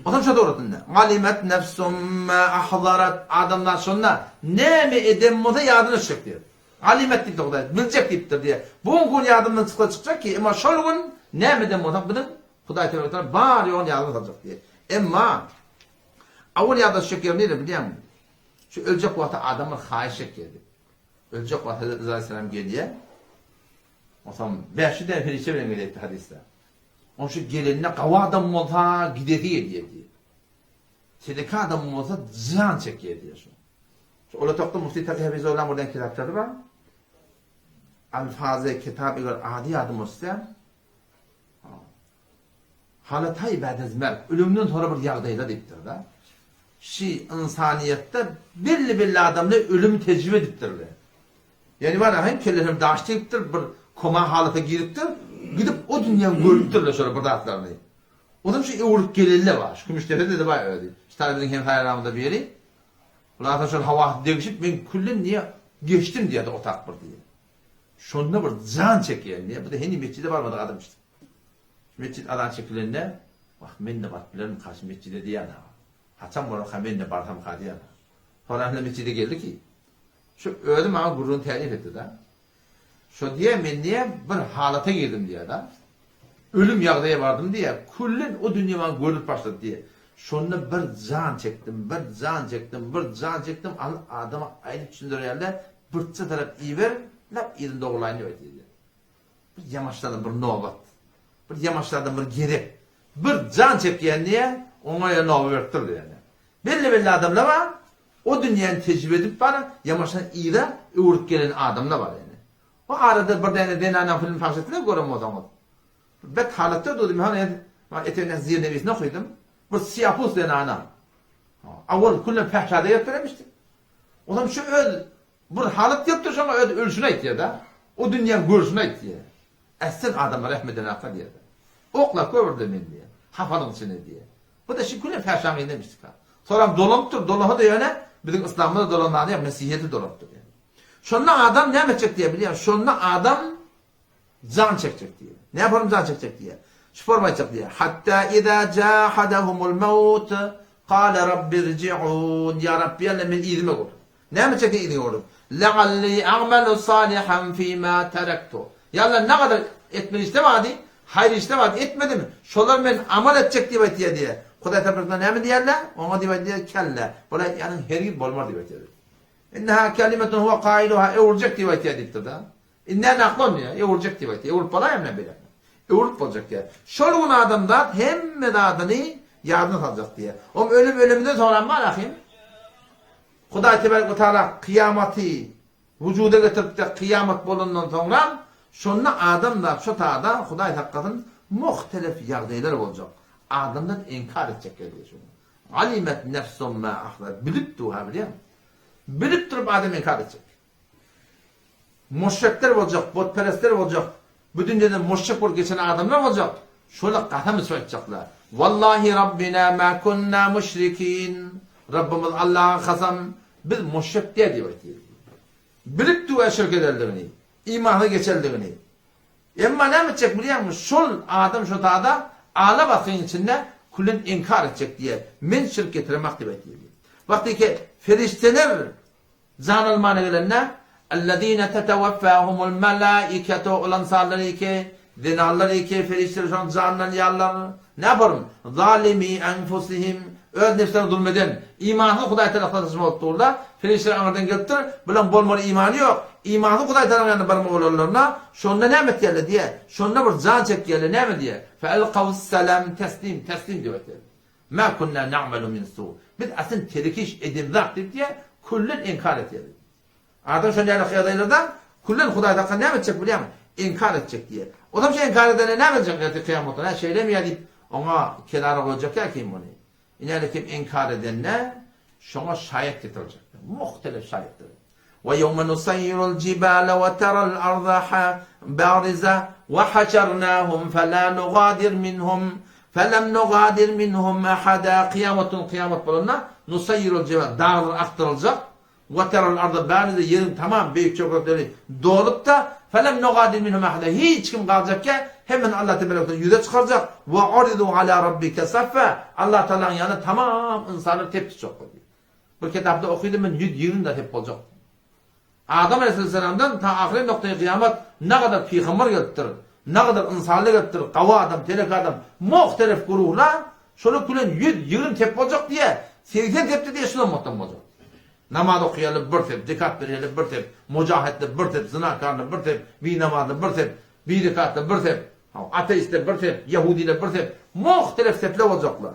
Onsoň şo dogrusynda, Alimet nefsum ma ahzarat adamlar şonda näme eden bolsa ýadyna düşjek diýýär. Alimet diýipdir Hudaý, biljek diýipdir diýýär. Bu günki gün ýadymdan çyksa çykjak ki, emma şol gün näme eden bolsak biziň Hudaý tebarek taala bar ýoguny ýadyma saljak diýýär. Emma awal ýada düşjek ýeri nire bilýäňmi? Şu öljek wagty adamlar haýyş çekýär diýip. Öljek wagty Hezreti Isa aleyhisselam gelýär. Onsoň 500 däne perişde bilen gelýär diýip hadysda. Oň şu gelende gawy adam bolsa gidesi gelýär diýip. Sedeka adam bolsa jan çekýär diýýär şu. Şu ol otagda Mufti Taki Hafizullah birden kitaplary bar. Alfazy kitap eger ady ýadyma düşse, Halatay ba'dez merg, ölümden sonra bir ýagdaýda diýipdir-de. Şi ynsanyýetde belli-belli adamlar ölümi tejribe edipdirler. Ýani bar hem kellesine daş degipdir, bir koma halata giripdir, gidip o dünýäni görüpdirler şolar bir zatlaryny. Onam şu öwrülip gelende bar. Şu Kümüşdepede-de bar özi. Şu taýda biziň hemsaýalarymyzda biri. Bular şol hawasy degişip, men küllen niýe geçdim diýýärdi otap bir diýýär. Şonda bir jan çekýän diýýär. Bu-da heniz metjide barmadyk adam işte. Metjit azan çekilende, Wah, men-de baryp bilerin-ka şu metjide diýýän ha. Haçan bolarka men-de barsamka diýýän. Soňra ine metjide geldi ki, şu özi maňa gürrüňi tälim etdi-de. Şo diýýär, men diýýär, bir halata girdim diýýär-de. Ölüm ýagdaýa bardym diýýär. Küllen o dünýe maňa görnüp başlady diýýär. Şonda bir jan çekdim, bir jan çekdim, bir jan çekdim, al adama aýdyp düşündirýärler, burça tarap iber, lap yzyny dogurlaýyn diýip aýtýar diýýär. Bir ýamaşlardan bir nobat, bir ýamaşlardan bir gezek, bir jan çekýän diýýär, oňa ýa nobat berip dur diýýär. Belli-belli adamlar bar, o dünýäni tejribe edip bar, ýamaşdan yza öwrüp gelen adamlar bar ýani. Bu arada bir däne zenanaň film pahş etdiler gören bolsaňyz. Bet halatda durdy, men hany etegindäki zirnebisini okydym. Bir syýapus zenana. Awal küllen pähşada gelip duremişdi. Olam şu öz bir halat gelip dur şoňa öz ölşüni aýtýar-da. O dünýäň görşüni aýtýar. Ässin adama rehim eden akga diýýär. Oklap göberde men diýýär. Hapalyň içinde diýýär. Bu da şu küllen pähşaň indemişdi. Soram dolanypdyr, dolansa-da ýöne biziň yslamda dolanany ýok, mesihiýete dolanypdyr. Şonda adam näme etjek diýýär bilýäňmi? Şonda adam jan çekjek diýýär. Näme jan çekjek diýýär? Şu forma aýtjak diýýär. Hatta iza jahadahumul maut qala rabbirji'un. Ýa Rabbi alla men yzyma gör. Näme etjek diýýär yzyňa görüp? La'alli a'malu salihan fima taraktu. Ýa Allah ne kadar etmeli işde bardy, haýyr işde bardy, etmedim. Şolar men amal etjek diýip aýtýar diýýär. Hudaý tarapyndan näme diýýärler? Oňa diýip aýdýar, kella. Bula ýanyň hergiz bolmaz diýip aýtýar. Inneha kelimetun huwe kailuha öwürjek diýip aýtýar diýipdir-de. Indi näme akly onýa, öwürjek diýip aýtýar. Öwrüp bolaýam näme beýläk. Öwrüp boljak diýýär. Şol gün adamzat hemme zadyny ýadyna saljak diýýär. Oň ölüm ölüminden soňram bar ahym. Hudaý tebarek we taala kyýamaty wujuda getiripde kyýamat bolandan soňram şonda adamzat şo tada Hudaý saklasyn muhtelif ýagdaýlar boljak. Adamzat inkar etjek geldi şo gün. Alimet nefsun ma ahzar. Bilip dur ha bilýäňmi? Bilip durup adam inkar etjek. Muşrikler boljak, butperestler boljak, bu dünýeden muşrik bolup geçen adamlar boljak, şolar kasam içip aýtjaklar. Wallahi Rabbina ma kunna muşrikin. Rabbymyz Allaha kasam, biz muşrik däl diýip aýtýar. Bilip dur şirk edendigini, imansyz geçendigini. Emma näme etjek bilýäňmi, şol adam şo tada ala basgyň içinde küllen inkar etjek diýýär. Men şirk getiremak diýip aýtýar. Wagtyky perişdeler jan almana gelende, Ellezine tetewaffahumul melaiketu ol ynsanlar ki, zenanlar ki, perişdeler şonuň janyny alýarlar. Näporm? Zalimi enfusihim öz nebslerine zulum eden, imansyz Hudaý tarapdan sataşma bolup durlar. Perişdeler aňyrdan gelipdir, bulaň bolmaly imany ýok. Imansyz Hudaý tarapyň ýanyna barmaly bolanlarynda, şonda näme etýärler diýýär. Şonda bir jan çekýärler, näme diýýär? Feelkawus selam, teslim, teslim diýip aýtýarlar. Mä kunna na'malu min su. Biz aslyn telek iş edemzok diýip diýýär, küllen inkar etýärler. Adam şol ýaly ýagdaýlarda küllen Hudaý hakda näme etjek bilýäňmi? Inkar etjek diýýär. Onam şo inkar edende näme etjek ertir kyýamatda? Hä şeýlemi ýa diýip oňa kenara goýjak ýa kim ony? Ine kim inkar edende şoňa şaýat getiriljekdir. Muhtelif şaýatlar. Ve yevme nusayyirul cibale ve teral arda bariza ve haşarnahum fela nugadir minhum felem nugadir minhum ahada kyýamatyn kyýamat bolanda nusayyirul cibale daglar akdyryljak Ve teral arda bariza ýeriň tamam beýik çöketleri dolup-da felem nugadir minhum ahada hiç kim galjak-ä hemmesini Allah tebarek we ýüze çykarjak ve uridu ala rabbike saffa Allah Tagalaň ýanynda tamam ynsanlar tep tutjak bolýar. Bir kitapda okydym men 120 da tep boljak. Adam aleyhisselamdan ta ahyry noktaýy kyýamat nagadar pygamber gelipdir, nagadar ynsanlar gelipdir, gawy adam, telek adam, muhtelif guruhlar şolar külen 120 tep boljak diýe, 80 tepdi diýe şular muhtem boljak. Namaz okaýarlar bir tep, zekat berýärler bir tep, mujahitler bir tep, zinakarlar bir tep, binamazlar bir tep, bizekatlar bir tep, ateistler bir tep, ýahudiler bir tep, muhtelif tepler boljaklar.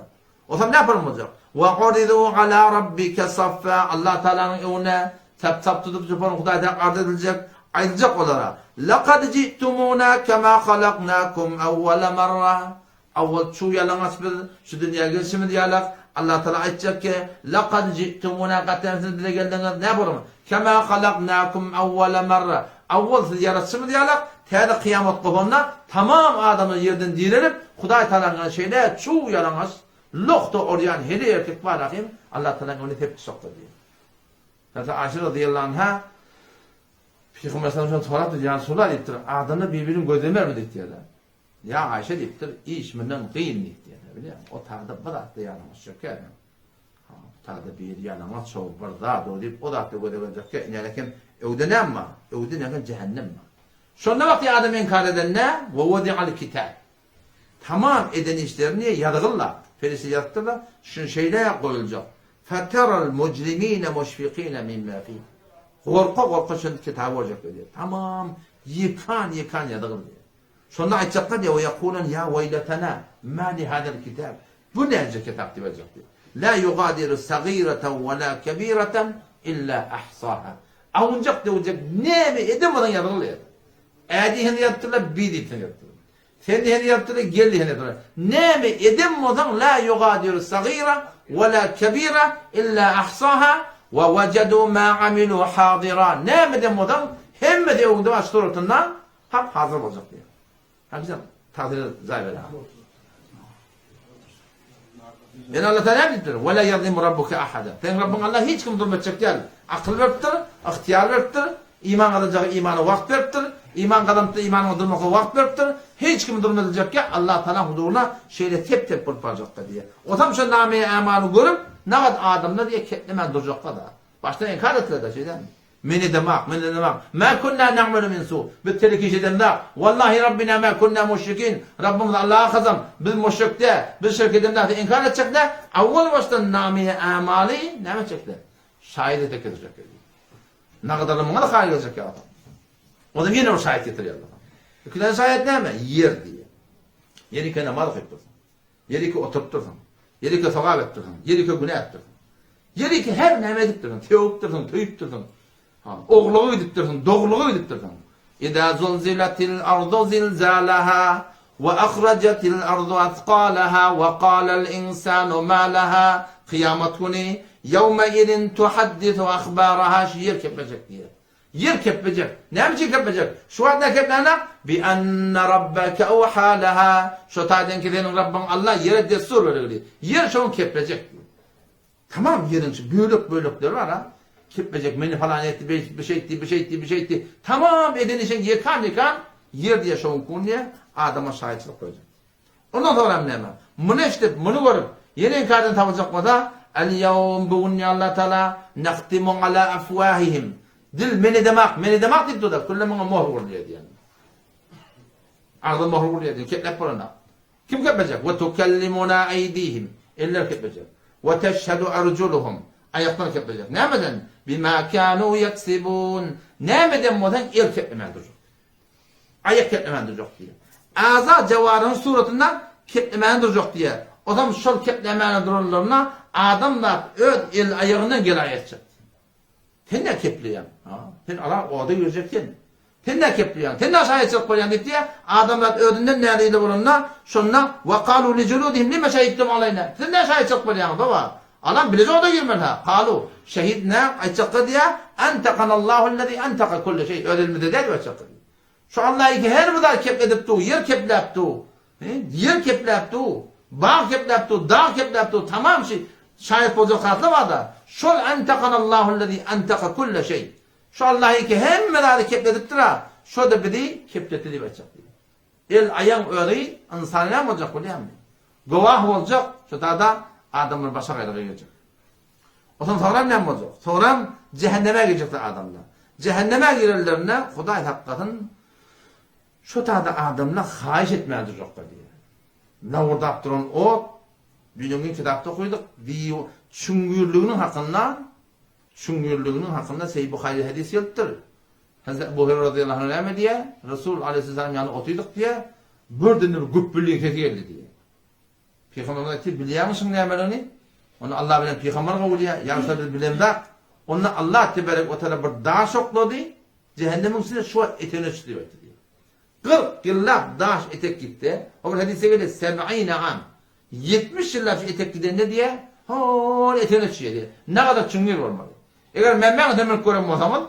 Onsoň näme boljak? Wa uridu ala rabbike saffa Allah Taalanyň öňüne sap-sap tutup jupan Hudaý Taala arz ediljek, aýdyljak olara, Laqad ji'tumuna kema halaknakum awwala marra Awwal çuw ýalaňaç biz şu dünýä gelşimiz ýalak, Allah Taala aýtjak ki, Laqad ji'tumuna gaty siz bize geldiňiz, näme bolar? Kema halaknakum awwala marra Awwal sizi ýaratşymyz ýalak, täze kyýamat gopanda tamam adamlar ýerden direlip, Hudaý Tagalaň şeýle çuw ýalaňaç, lohda orýan heleý erkek bar ahym, Allah Tagalaň öňünde sepdi sokdy diýýär. Hazreti Aişe razyýallahu anha. Pygamber sallallahu sorapdyr, Ýa Resulallah diýipdir, adamlar bir-birini gözlemermi diýipdirler. Ýa Aýşe diýipdir, iş mundan gyn diýipdirler. Bilýäňmi, o taýda bir zatda ýalňyşjak ýa. Ha, bu taýda biri ýalaňaç o bir zat o diýip, o zatda göze geljek ýa. Ine eken öwde näme bar? Öwde näme jähennem bar. Şonda wagty adam inkar edende, we wadi'al kitab. Tamam eden işlerini ýazgyrlar. Perişde ýazypdyr-da, şuny şeýle goýuljak. Feteral mujrimine muşfikine mimma fih. Gorka-gorka şol kitaby görjek diýýär. Tamam ýekan-ýekan ýazygyr diýýär. Şonda aýtjaklar diýýär, we ýekulen ýa weýletena ma li hazal kitab. Bu näce kitap diýip aýtjak diýýär. La ýugadiru sagiratan we la kebiratan illa ahsaha. Awunjak-döwünjek näme eden bolsaň ýazygyr diýýär. Ä diýseň ýazypdyrlar, bi diýseň ýazypdyrlar. Sen diýeni ýazypdyr, gel diýeni ýazypdyr. Näme eden bolsaň la ýugadiru sagira we la kebira illa ahsaha we wejadu ma amilu hadira. Näme eden bolsaň hemmesi öňüňde bar suratynda hap hazyr boljak diýýär. Ha bizem tagdyra jaý berýär. Ýöne Allah Taala näme diýipdir? Ve la yazlimu rabbuke ahada. Seň Rabbyň Allah hiç kimi zulm etjek däl. Akyl beripdir, ygtyýar beripdir, iman gazanjaga imana wagt beripdir, iman gazanypda imanyňa durmaka wagt beripdir. Hiç kimi zulm ediljek ýa Allah Taalaň huzuryna şeýle tep-tep bolup barjakda diýýär. Otam şo name-i emaly görüp, nagat adamlar diýýär keplemän durjakda-da. Başdan inkar etdiler-de şeýdämi? Men edemak, men edemak. Mä kunna na'melu min su. Biz telek iş edemzak. Wallahi Rabbina mä kunna müşrikin. Rabbymyz Allaha kasam, biz müşrik däl, biz şirk edemzak diýip inkar etjekler. Awwal başdan name-i amaly näme etjekler? Şaýyt edip getirjekler. Nagadaly muňa-da kaýyl geljek ýa adam. Ondan ýene bir şaýyt getirýärler. Ikinji şaýyt näme? Ýer diýýär. Ýer iki namaz okyp dursun. Ýerike oturypdyrsyň. Ýerike sogap edipdirsiň. Ýerike günä edipdirsiň. Ýerike her näme edipdirsiň. Sögüpdirsiň, söýüpdirsiň. Ha, ogluga gidipdirsiň, dogluga gidipdirsiň. Ida zulzilatil ardu zilzalaha we ahrajatil ardu asqalaha we qalal insanu ma laha. Kyýamat güni ýewme izin tuhaddisu ahbaraha şu ýer keplejek diýýär. Ýer keplejek. Näme üçin keplejek? Şu wagt näme keplänak? Bi enne rabbeke awha leha. Şo taýdan ki seniň Rabbyň Allah ýere dessur bergili. Ýer şoň keplejek diýip. Tamam ýeriň şu bölek-bölekleri bar ha. Keplejek meni falan etdi, beýtdi, bir şeýtdi, bir şeýtdi, bir şeýtdi. Tamam eden işiň ýekan-ýekan ýer diýe şoň kun diýe adama şaýatçylyk goýjak. Ondan soňram näme? Muny eşidip, muny görüp, ýene inkardan tapyljak bolsa, Al-ýawm, bu gün ýa Allah Tagala, nahtimu ala afwahihim. Dil men edemak, men edemak diýip durdy. Külle muňa mohr urulýar diýen. Agza mohr urulýar diýen, kepläp bolanok. Kim keplejek? We tukallimuna aýdihim. Eller keplejek. We teşhedü arjuluhum. Aýaklar keplejek. Nämeden? Bima kanu ýeksibun. Nämeden bolsaň el keplemän durjak. Aýak keplemän durjak diýýär. Aza jawarynyň suratynda keplemän durjak diýýär. Ozam şol keplemäne duranlaryna adamzat öz el aýagyndan gelaý etjek. Sen nä kepleýäň? Ha? Sen ala oda girjek sen. Sen nä kepleýäň? Sen nä şaýatçylyk bolýaň diýip diýýär. Adamzat özünden näzile bolanda, şonda wakalu li juludihim lima şahidtum alaýna. Siz nä şaýatçylyk bolýaňyz baba? Alam bileje oda girmeli ha. Kalu, şehidna, aýtjaklar diýýär, Entekanallahu ellezî enteka kulle şeý, öz elimizde däl diýip aýtjaklar diýýär. Şu Allah iki her bir zady kepledip dur, ýer kepläp dur, ýer kepläp dur, bag kepläp dur, dag kepläp dur, tamam şu şaýat boljak zatlar bar-da, şol Entekanallahu ellezî enteka kulle şeý. Şu Allah iki hemme zady kepledipdir-a, şo-da bizi kepletdi diýip aýtjak diýýär. El aýaň özi ynsana näme boljak bilýäňmi? Gowah boljak, şo tada adamlar başa gaýraga girjek. Onsoň soňram näme boljak? Soňram jähenneme girjekler adamlar. Jähenneme girenlerinde Hudaý saklasyn, şo tada adamlar haýyş etmäge durjaklar diýýär. Lawurdap duran ot, düýn-öňňin kitapda okydyk, çüňňürliginiň hakynda, çüňňürliginiň hakynda Seýid Buhary hadys gelipdir. Hezreti Ebu Hüreýre razyýallahu anhu näme diýýär? Resul aleýhissalam ýanynda otydyk diýýär. Birden bir güpbüliň sesi geldi diýýär. Pygamberimiz aýtdy, bilýäňmi şuň nämeligini? Onda Allah bilen pygamber gowy bilýär. Ýa Resulallah biz bilemzak. Onda Allah tebarek we taala bir daş oklady, jähennemiň içine şu wagt etegine düşdi diýip aýtdy diýýär. 40 ýyllap daş etek gitdi. O bir hadysda gelýär, seb'ine am. 70 ýyllap şu etek gidende diýýär, hol etegine düşýär diýýär. Nägadar çuňňur bolmaly. Eger mämmäň üstüne münüp gören bolsaňyz,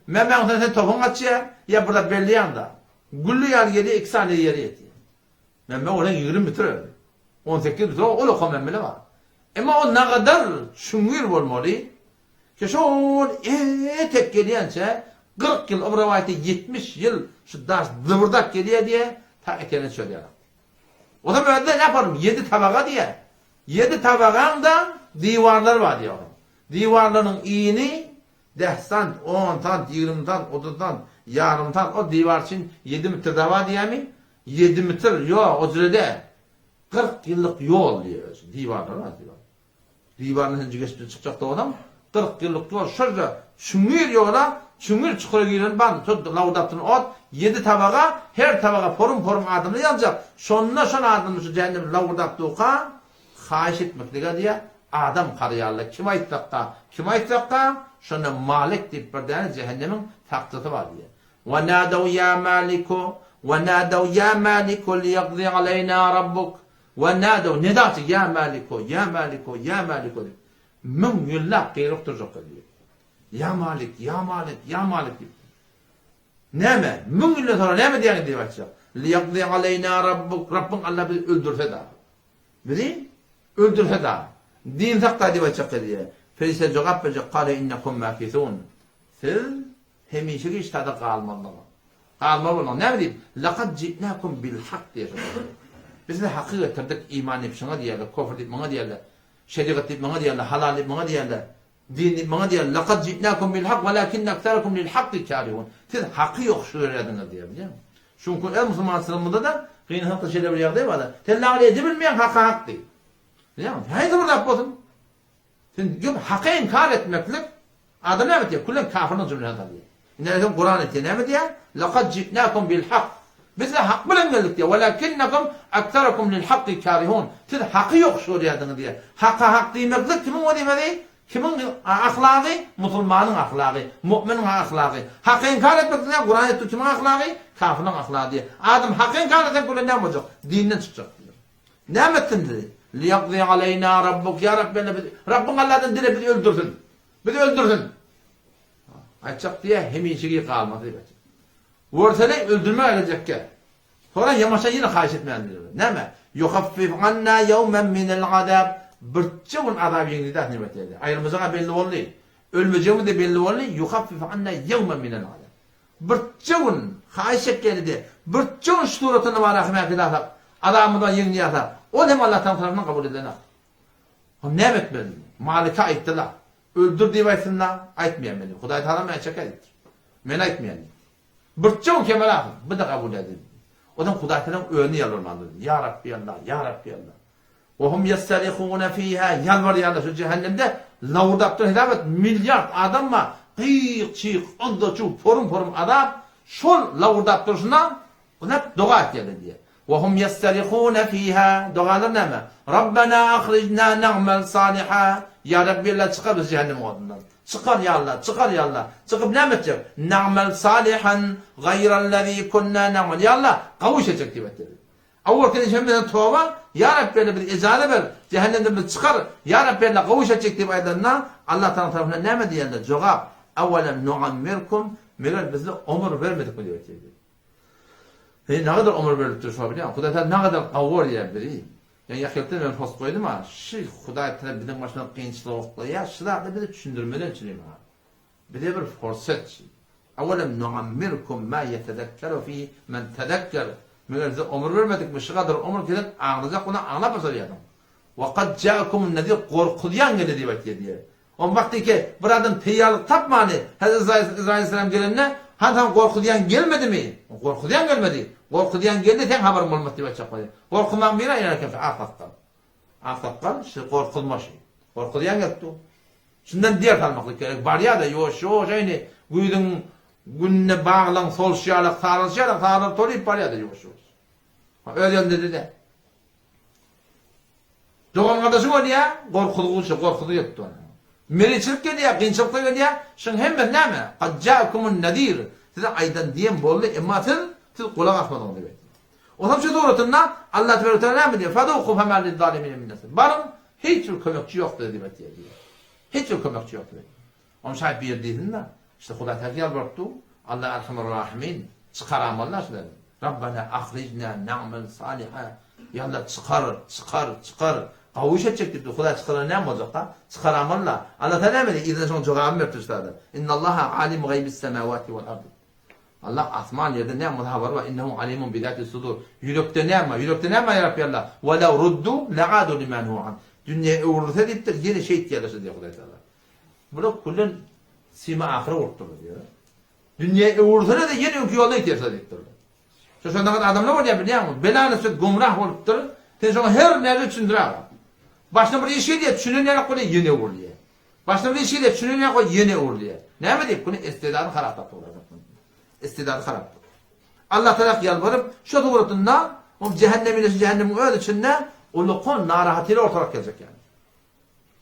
mämmäň üstüne sen topuň gaçýar, ýa bir zat belleýäň-de, gülli ýaly gelýär, iki saniýede ýere ýetýär. Mämme ola 20 metr özi. 18 metr ol oka mämmele bar. Emma ol nagadar çuňňur bolmaly ki şol etek gelýänçä. 40 ýyl, o bir rowaýatda 70 ýyl şu daş zybyrdap gelýär diýýär, ta etegine çöl ýaly. Onam özde ne yaparym? Ýedi tabaga diýýär. Ýedi tabagaň-da diwarlary bar diýýär onuň. Diwarlarynyň ini deh sant, on sant, 20 sant, 30 sant, ýarym sant, o diwar üçin ýedi metr da bar diýýärmi? Ýedi metr, ýok, o jüre däl. 40 ýyllyk ýol diýýär özi. Diwarlary bar diwar. Diwardan hinji geçip çykjak bolsaň, 40 ýyllyk ýol şol-da çüňňür ýola, çüňňür çukura giren bar, şol lawdap duran ot, ýedi tabaga, her tabaga porum-porum adamlar ýanjak, şonda şol adamlar şu jähennem lawurdap durka, haýyş etmeklige diýýär, adam garaýarlar, kim aýtsakka, kim aýtsakka, şonda Malik diýip bir däne jähennemiň sakçysy bar diýýär. Wa nadaw ýa Maliku, wa nadaw ýa Maliku liýakzi aleýna rabbuk, Wa nadaw, neda çek, ýa Maliko, ýa Maliko, ýa Maliko diýip, müň ýyllap gygyryp durjaklar diýýär. Ýa Malik, ýa Malik, ýa Malik diýip. Näme? Müň ýyldan soňra näme diýýäňiz diýip aýtjak. Liýakzi aleýna rabbuk, Rabbyň Alla bizi öldürse dagy. Bizi öldürse dagy. Dynsak dagy diýip aýtjaklar diýýär. Perişde jogap berjek, Kale innekum makisun. Siz Hemişelik işlerde galmalydygyňyz. Galmaly bolmagyň. Näme diýip? Lakad ji'nakum bil hak diýýär şonda. Biz size haky getirdik, iman diýip şuňa diýýärler, kofr diýip muňa diýýärler, şerigat diýip muňa diýýärler, halal diýip muňa diýýärler, din diýip muňa diýýärler. Lakad ji'nakum bil hak walakinne aksarakum lil hakki karihun. Siz haky ýokuş görýärdiňiz diýýär, bilýäňmi? Çünki öz musulmançylygymyzda-da gynansak-da şeýle bir ýagdaý bar-da. Sen lagyr edibilmeýäň haka hak diý. Bilýäňmi? Haýsy bir zat bolsun. Sen gep haky inkar etmeklik adam näme etýär? Küllen kafirliň jümlesine salýar. Indi sen Kuran etýär näme diýýär? Laqad ji'nakum bil hak. Biz size hak bilen geldik diýýär. Walakinnakum aktarakum lil hakki karihun. Siz haky ýokuş görýärdiňiz diýýär. Haka hak diýmeklik kimiň wezipesi? Kimiň ahlagy? Musulmanyň ahlagy, mu'miniň ahlagy. Haky inkar etmeklik näme? Kuran etdi kimiň ahlagy? Kafirliň ahlagy diýýär. Adam haky inkar etse küllen näme boljak? Dinden çykjak diýýär. Näme etsin bizi? Liýakzi aleýna rabbuk, ýa Rabbi Allah bizi, Rabbyň Allahdan dile bizi öldürsin. Bizi öldürsin. Aýtjak diýä, hemişeki galmaz diýip aýtjak. Görsene öldürmäge geljekkä. Soňra ýamaşa ýene haýyş etmän diýip. Näme? Yuhaffif anna ýawmen minel azab. Birçe gün azap ýeňledi diýip aýtýar. Aýrylmajaga belli boldy. Ölmejegimiz de belli boldy. Yuhaffif anna ýawmen minel azab. Birje gün, haýyş etýän-de, birje gün şu suratyny bara himäki dasak, azabymyzdan ýeňilýärse, ol hem Allah Tagala tarapyndan kabul edilenok. Hom näme etmeli? Malike aýtdy-la. Öldür diýip aýtsyn-da, aýtmaýan men diýip. Hudaý Tagala meni çeker diýipdir. Men aýtmaýan diýip. Birje gün kemel alsyn, bu-da kabul edildi. Onsoň Hudaý Tagalaň özüne ýalbarmaly boldy. Ýa Rabbi Allah, ýa Rabbi Allah. Wa hum ýessarihune fiha, ýalbarýarlar şu jähennemde lawurdap duran hesap et, milliard adam bar, gyk-çyk, yzda-çuw, porum-porum azap, şol lawurdap durşuna olar doga etýärler diýýär. Wa hum ýessarihune fiha, dogalar näme? Rabbena ahrijna na'mel saliha, ýa Rabbi Allah çykar bizi jähennemiň odundan. Çykar ýa Allah, çykar ýa Allah. Çykyp näme etjek? Na'mel salihan gaýrallazi kunna na'mel. Ýa Allah, gawy iş etjek diýip aýtýarlar. Awalky hemmesine toba, Ýa Rabbi Alla bizi ejaza ber, jähennemden bizi çykar, Ýa Rabbi Alla gawy iş etjek diýip aýdylanda, Allah Tagala tarapyndan näme diýerler? Jogap, Awelem nuammirkum, meger biz size omur bermedikmi diýip aýtýar. Heý, nagadar omur berlipdir şo bilýäňmi? Hudaý Tagala nagadar gawy görýär bizi. Ýa ýakynda men post goýdum-a, şy Hudaý Tagala biziň başymyza kynçylyk oklaýar, şy zatlar bize düşündirmeli üçin. Bize bir forsat. Awelem nuammirkum ma ýetezekkeru fihi men tezekker. Meger size omur bermedikmi, şu gadar omur ki sen aňlajak bolsaň aňlap başarýarsyň. Wa kad jaakumun nezir gorkuzýan geldi diýip aýtýar diýýär. Oň wagty ki bir adam teýýarlyk tapmany Hezreti Yzraýyl aleyhisselam gelende han saňa gorkuzýan gelmedimi? Gorkuzýan gelmedi. Gorkuzýan geldi seň habaryň bolmaz diýip aýtjak bolýar. Gorkuzmagyň biri aýan eken şu aksakgal. Aksakgal şu gorkuzma şu. Gorkuzýan gelip dur. Şundan ders almaklyk gerek. Barýar-da, ýuwaş-ýuwaş aýny güýzüň gününe baglaň solşy ýalak, saralşy ýalak saralyp tolyp barýar-da ýuwaş-ýuwaş. Ha, öz elinde-de. Dogan-gardaşyň ölýär, gorkuzgyça, gorkuzgy gelipdi ona. Meriçilik gelýär, kynçylyklar gelýär. Şuň hemmesi näme? Kad ja'akumun nazir. Size aýdan diýen boldy, emma siz siz gulak asmadyňyz diýip aýtdy. Onsoň şu suratynda Allah tebarek teala näme diýýär? Fazuku fema lizzalimine min nasir. Baryň, hiç bir kömekçi ýok size diýip aýtýar diýýär. Hiç bir kömekçi ýok size. Onuň şaýat bir ýeri diýsin-de, işte Hudaý Tagala ýalbaryp dur, Allah Erhamur Rahimin, çykaramaly-da şular. Rabbana ahrijna na'mel saliha. Ýa Allah çykar, çykar, çykar. Gawy iş etjek diýipdir. Hudaý çykaran näme boljak-da? Çykaramaly-la. Allah Taala näme diýýär? Yzyna şoň jogabyny beripdir şu zada. Innallaha alimu gaýbis semawati wal ardi. Allah asman ýerde näme bolsa habary bar. Innehu alimun bi zati sudur. Ýürekde näme bar? Ýürekde näme bar ýa Rabbi Allah? Wa law ruddu la'adu lima nuhu an. Dünýä öwrülse diýipdir, ýene şeýt diýerler şu diýýär Hudaý Taala. Bular küllen sima ahyra bolup durlar diýýär. Dünýä öwrülsene-de ýene öňki ýoluna giterse diýipdirler. Şo şonda adamlar bolýar bilýäňmi? Belany söz gumrah bolupdyr. Sen şoňa her näme düşündir aga. Başyna bir iş gelýär, düşünen ýaly bolýar, ýene öwrülýär. Başyna bir iş gelýär, düşünen ýaly bolýar, ýene öwrülýär. Näme diýip, bunu istidadyny harap tapdylar. Istidady harap. Allah tarap ýalbaryp, şu suratynda o cehennemi ile cehennemiň öz içinde ulukan narahatyly ortalyk geljek ýaly.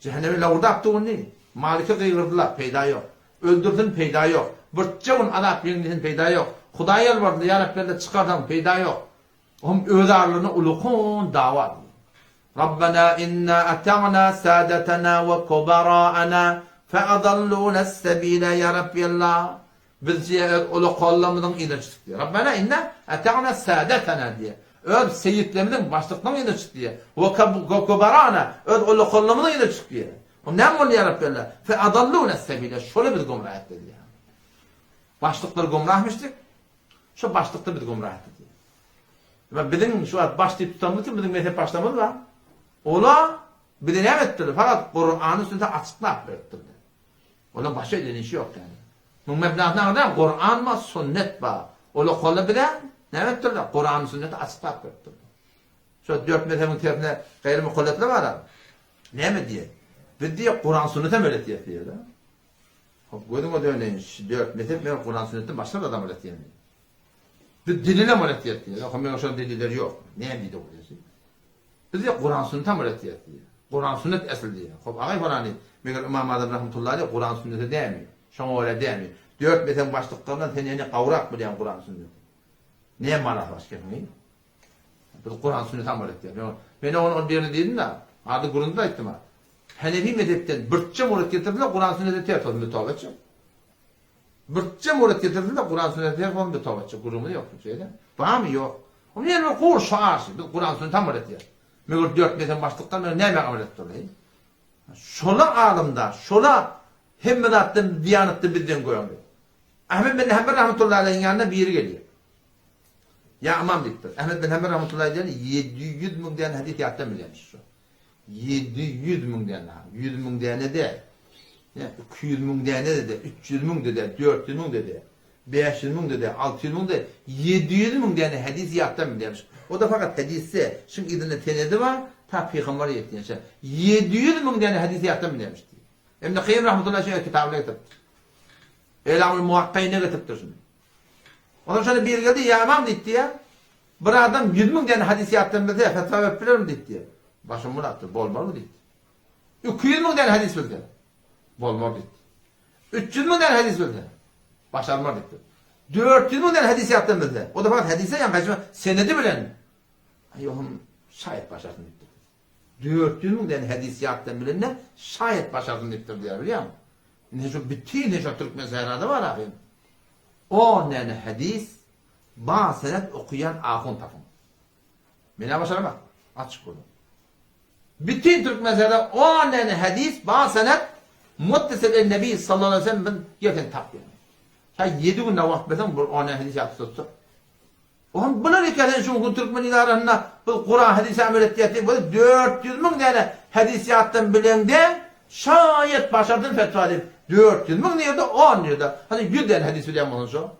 Jähenneme lowurdap durny. Malike gygyrdylar, peýda ýok. Öldürsin, peýda ýok. Birçe gün azap ýeňlesin, peýda ýok. Hudaýa ýalbardylar, Ýa Rabbi Allah, çykarsaň, peýda ýok. Ohm öz aralarynda ulukan dawa edildi. Rabbena inna ata'na sadatana we kubara'ana fe adallunas-sebila Ýa Rabbi Allah, Biz diýýär, öz ulukallarymyzyň yzyna çykdyk diýýär. Rabbena inna ata'na sadatana diýýär. Öz seýitlerimiziň, başlyklaryň yzyna çykdyk diýýär. We kubarana, öz ulukallarymyzyň yzyna çykdyk diýýär. Onda näme boldy ýa Rabbi Allah? Fe adalluna sebile, şoly bizi gümrah etdi diýýär. Başlyklar gümrahmyşdyk, şo başlyklar bizi gümrah etdi diýýär. We biziň şu wagt baş diýip tutanymyz kim? Biziň mezhep başlygymyz bar. Ola bizi näme etdiler? Fakat Kurany sünneti açyklap beripdirler. Ola başa eden işi ýok ýaly. Muň mebnasyny aňyrda Kuran bar, sünnet bar. Ola kola bize näme etdirler? Kurany sünneti açyklap beripdirler. Şo dört mezhebiň tersine gaýry mukalletler bar. Näme diýýär? Biz diýýär Kuran sünnetem öwretýäs diýýär. Hop gözüňe döneýin şu dört mezhep men Kuran sünnetden başga bir adam öwretýän diýýär. Biz delilem öwretýäs diýýär. Ýok, men şol deliller ýok. Näme diýdi o diýýär. Biz diýýär Kuran sünnetem öwretýäs diýýär. Kuran sünnet esl diýýär. Hop agaý falany meger Ymam Azam rahmetullahi aleýh Kuran sünnete dämi? Şoňa görä dämi? Dört mezhebiň başlyklaryndan sen ýene gowrak bilýäň Kuran sünneti. Näme manasy bar şu gepiň? Biz Kuran sünneti amal etýäris. Men men oňa ol birini diýdim-de, ady gürrüňde aýtdym-a. Hanefi mezhepden birçe muret getirdiler, Kuran sünnete ters bolsun, biz toba etjek. Birçe muret getirdiler, Kuran sünnete ters bolsun, biz toba etjek. Gürrüňimiz ýok, şeýle. Barmy? Ýok. Onda ýene bir gury şoar şi, biz Kuran sünneti amal etýäris. Meger dört mezhebiň başlyklar meger näme amal edip durlar, heý? Şola alymda, şola hemme zatdan diýanatda bizden göňli. Ahmet bin Hanbel rahmetullahi aleýhiň ýanyna biri gelýär. Ýa ymam diýipdir. Ahmet bin Hanbel rahmetullahi aleýh 700 müň däne hadys ýatdan bilýärmiş şu. 700 müň däne, 100 müň däne däl. Ýa 200 müň däne de däl, 300 müň de däl, 400 müň de däl, 500 müň de däl, 600 müň de 700 müň däne hadys ýatdan bilýärmiş. O da fakat hadysde, şuň yzynda senedi bar, ta pygamber ýetýänçä. 700 müň däne hadys ýatdan bilýärmiş diýýär. Ibn Kaýym rahmetullahi aleýh kitabyna getiripdir. Elamul Muwakkaýyna getiripdir şuny. Ondan şonda biri geldi, ýa ymam diýipdi ýa. Bir adam 100 müň däne hadys ýatdan bilse, fetwa berip bilermi diýipdi ýa. Başym bulapdyr, bolmarmy diýipdi. 200 müň däne hadys bilse, bolmar diýipdi. 300 müň däne hadys bilse, başarmar diýipdi. 400 müň däne hadys ýatdan bilse, o da fakat hadise ýa gaçma senedi bilen. Aý, ohm şaýat başarsyn diýipdir. 400 müň däne hadys ýatdan bilende şaýat başarsyn diýipdir diýýär, bilýäňmi? Indi şu bütin şu türkmen sährada bar ahym. On däne hadys ba senet okuýan ahun tapyň. Men-ä başaramak. Açyk gürrüň. Bütin türkmen sährada on däne hadys ba senet muttasil el nebi sallallahu aleyhi ve sellem bin gel sen tap diýen. Şa 7 günde wagt berseň bir on däne hadys ýazyp tutsa. Ohm bular eken sen şu gün türkmen il arasynda biz Kuran hadise amel etýäs diýip bolsa 400 müň däne hadis ýatdan bileňde şaýat başardyn fetwa diýip 400 müň nirde 10 nirde hany 100 däne hadis bilýän bolsaň şo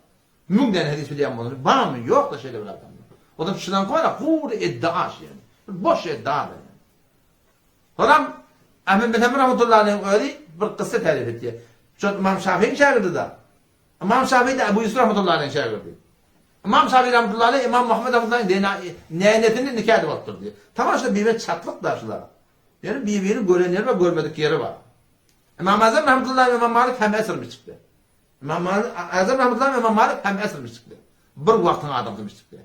müň däne hadis bilýän bolsaň barmy ýok da şeýle bir adam. Odam şylanky bar gury iddia şy ýani. Bir boş iddia da ýani. Soram Ahmet bin Hanbel rahmetullahi aleyhiň özi bir kyssa tarif etýär. Şol Imam Şafiiň şägirdi da. Ymam Şafii-de Ebu Ýusuf rahmetullahi aleýhiň şägirdi. Ymam Şafii rahmetullahi aleýh Ymam Muhammed rahmetullahi aleýhiň nänesini nika edip alypdyr diýýär. Tamam şular bir-birine çatlyk da şular. Ýöne bir-birini gören ýeri bar, görmedik ýeri bar. Ymam Azam rahmetullahi aleýh Ymam Malik hem esirmiş çykdy. Ymam Azam rahmetullahi aleýh Ymam Malik hem esirmiş çykdy. Bir wagtyň adamsymyş çykdy.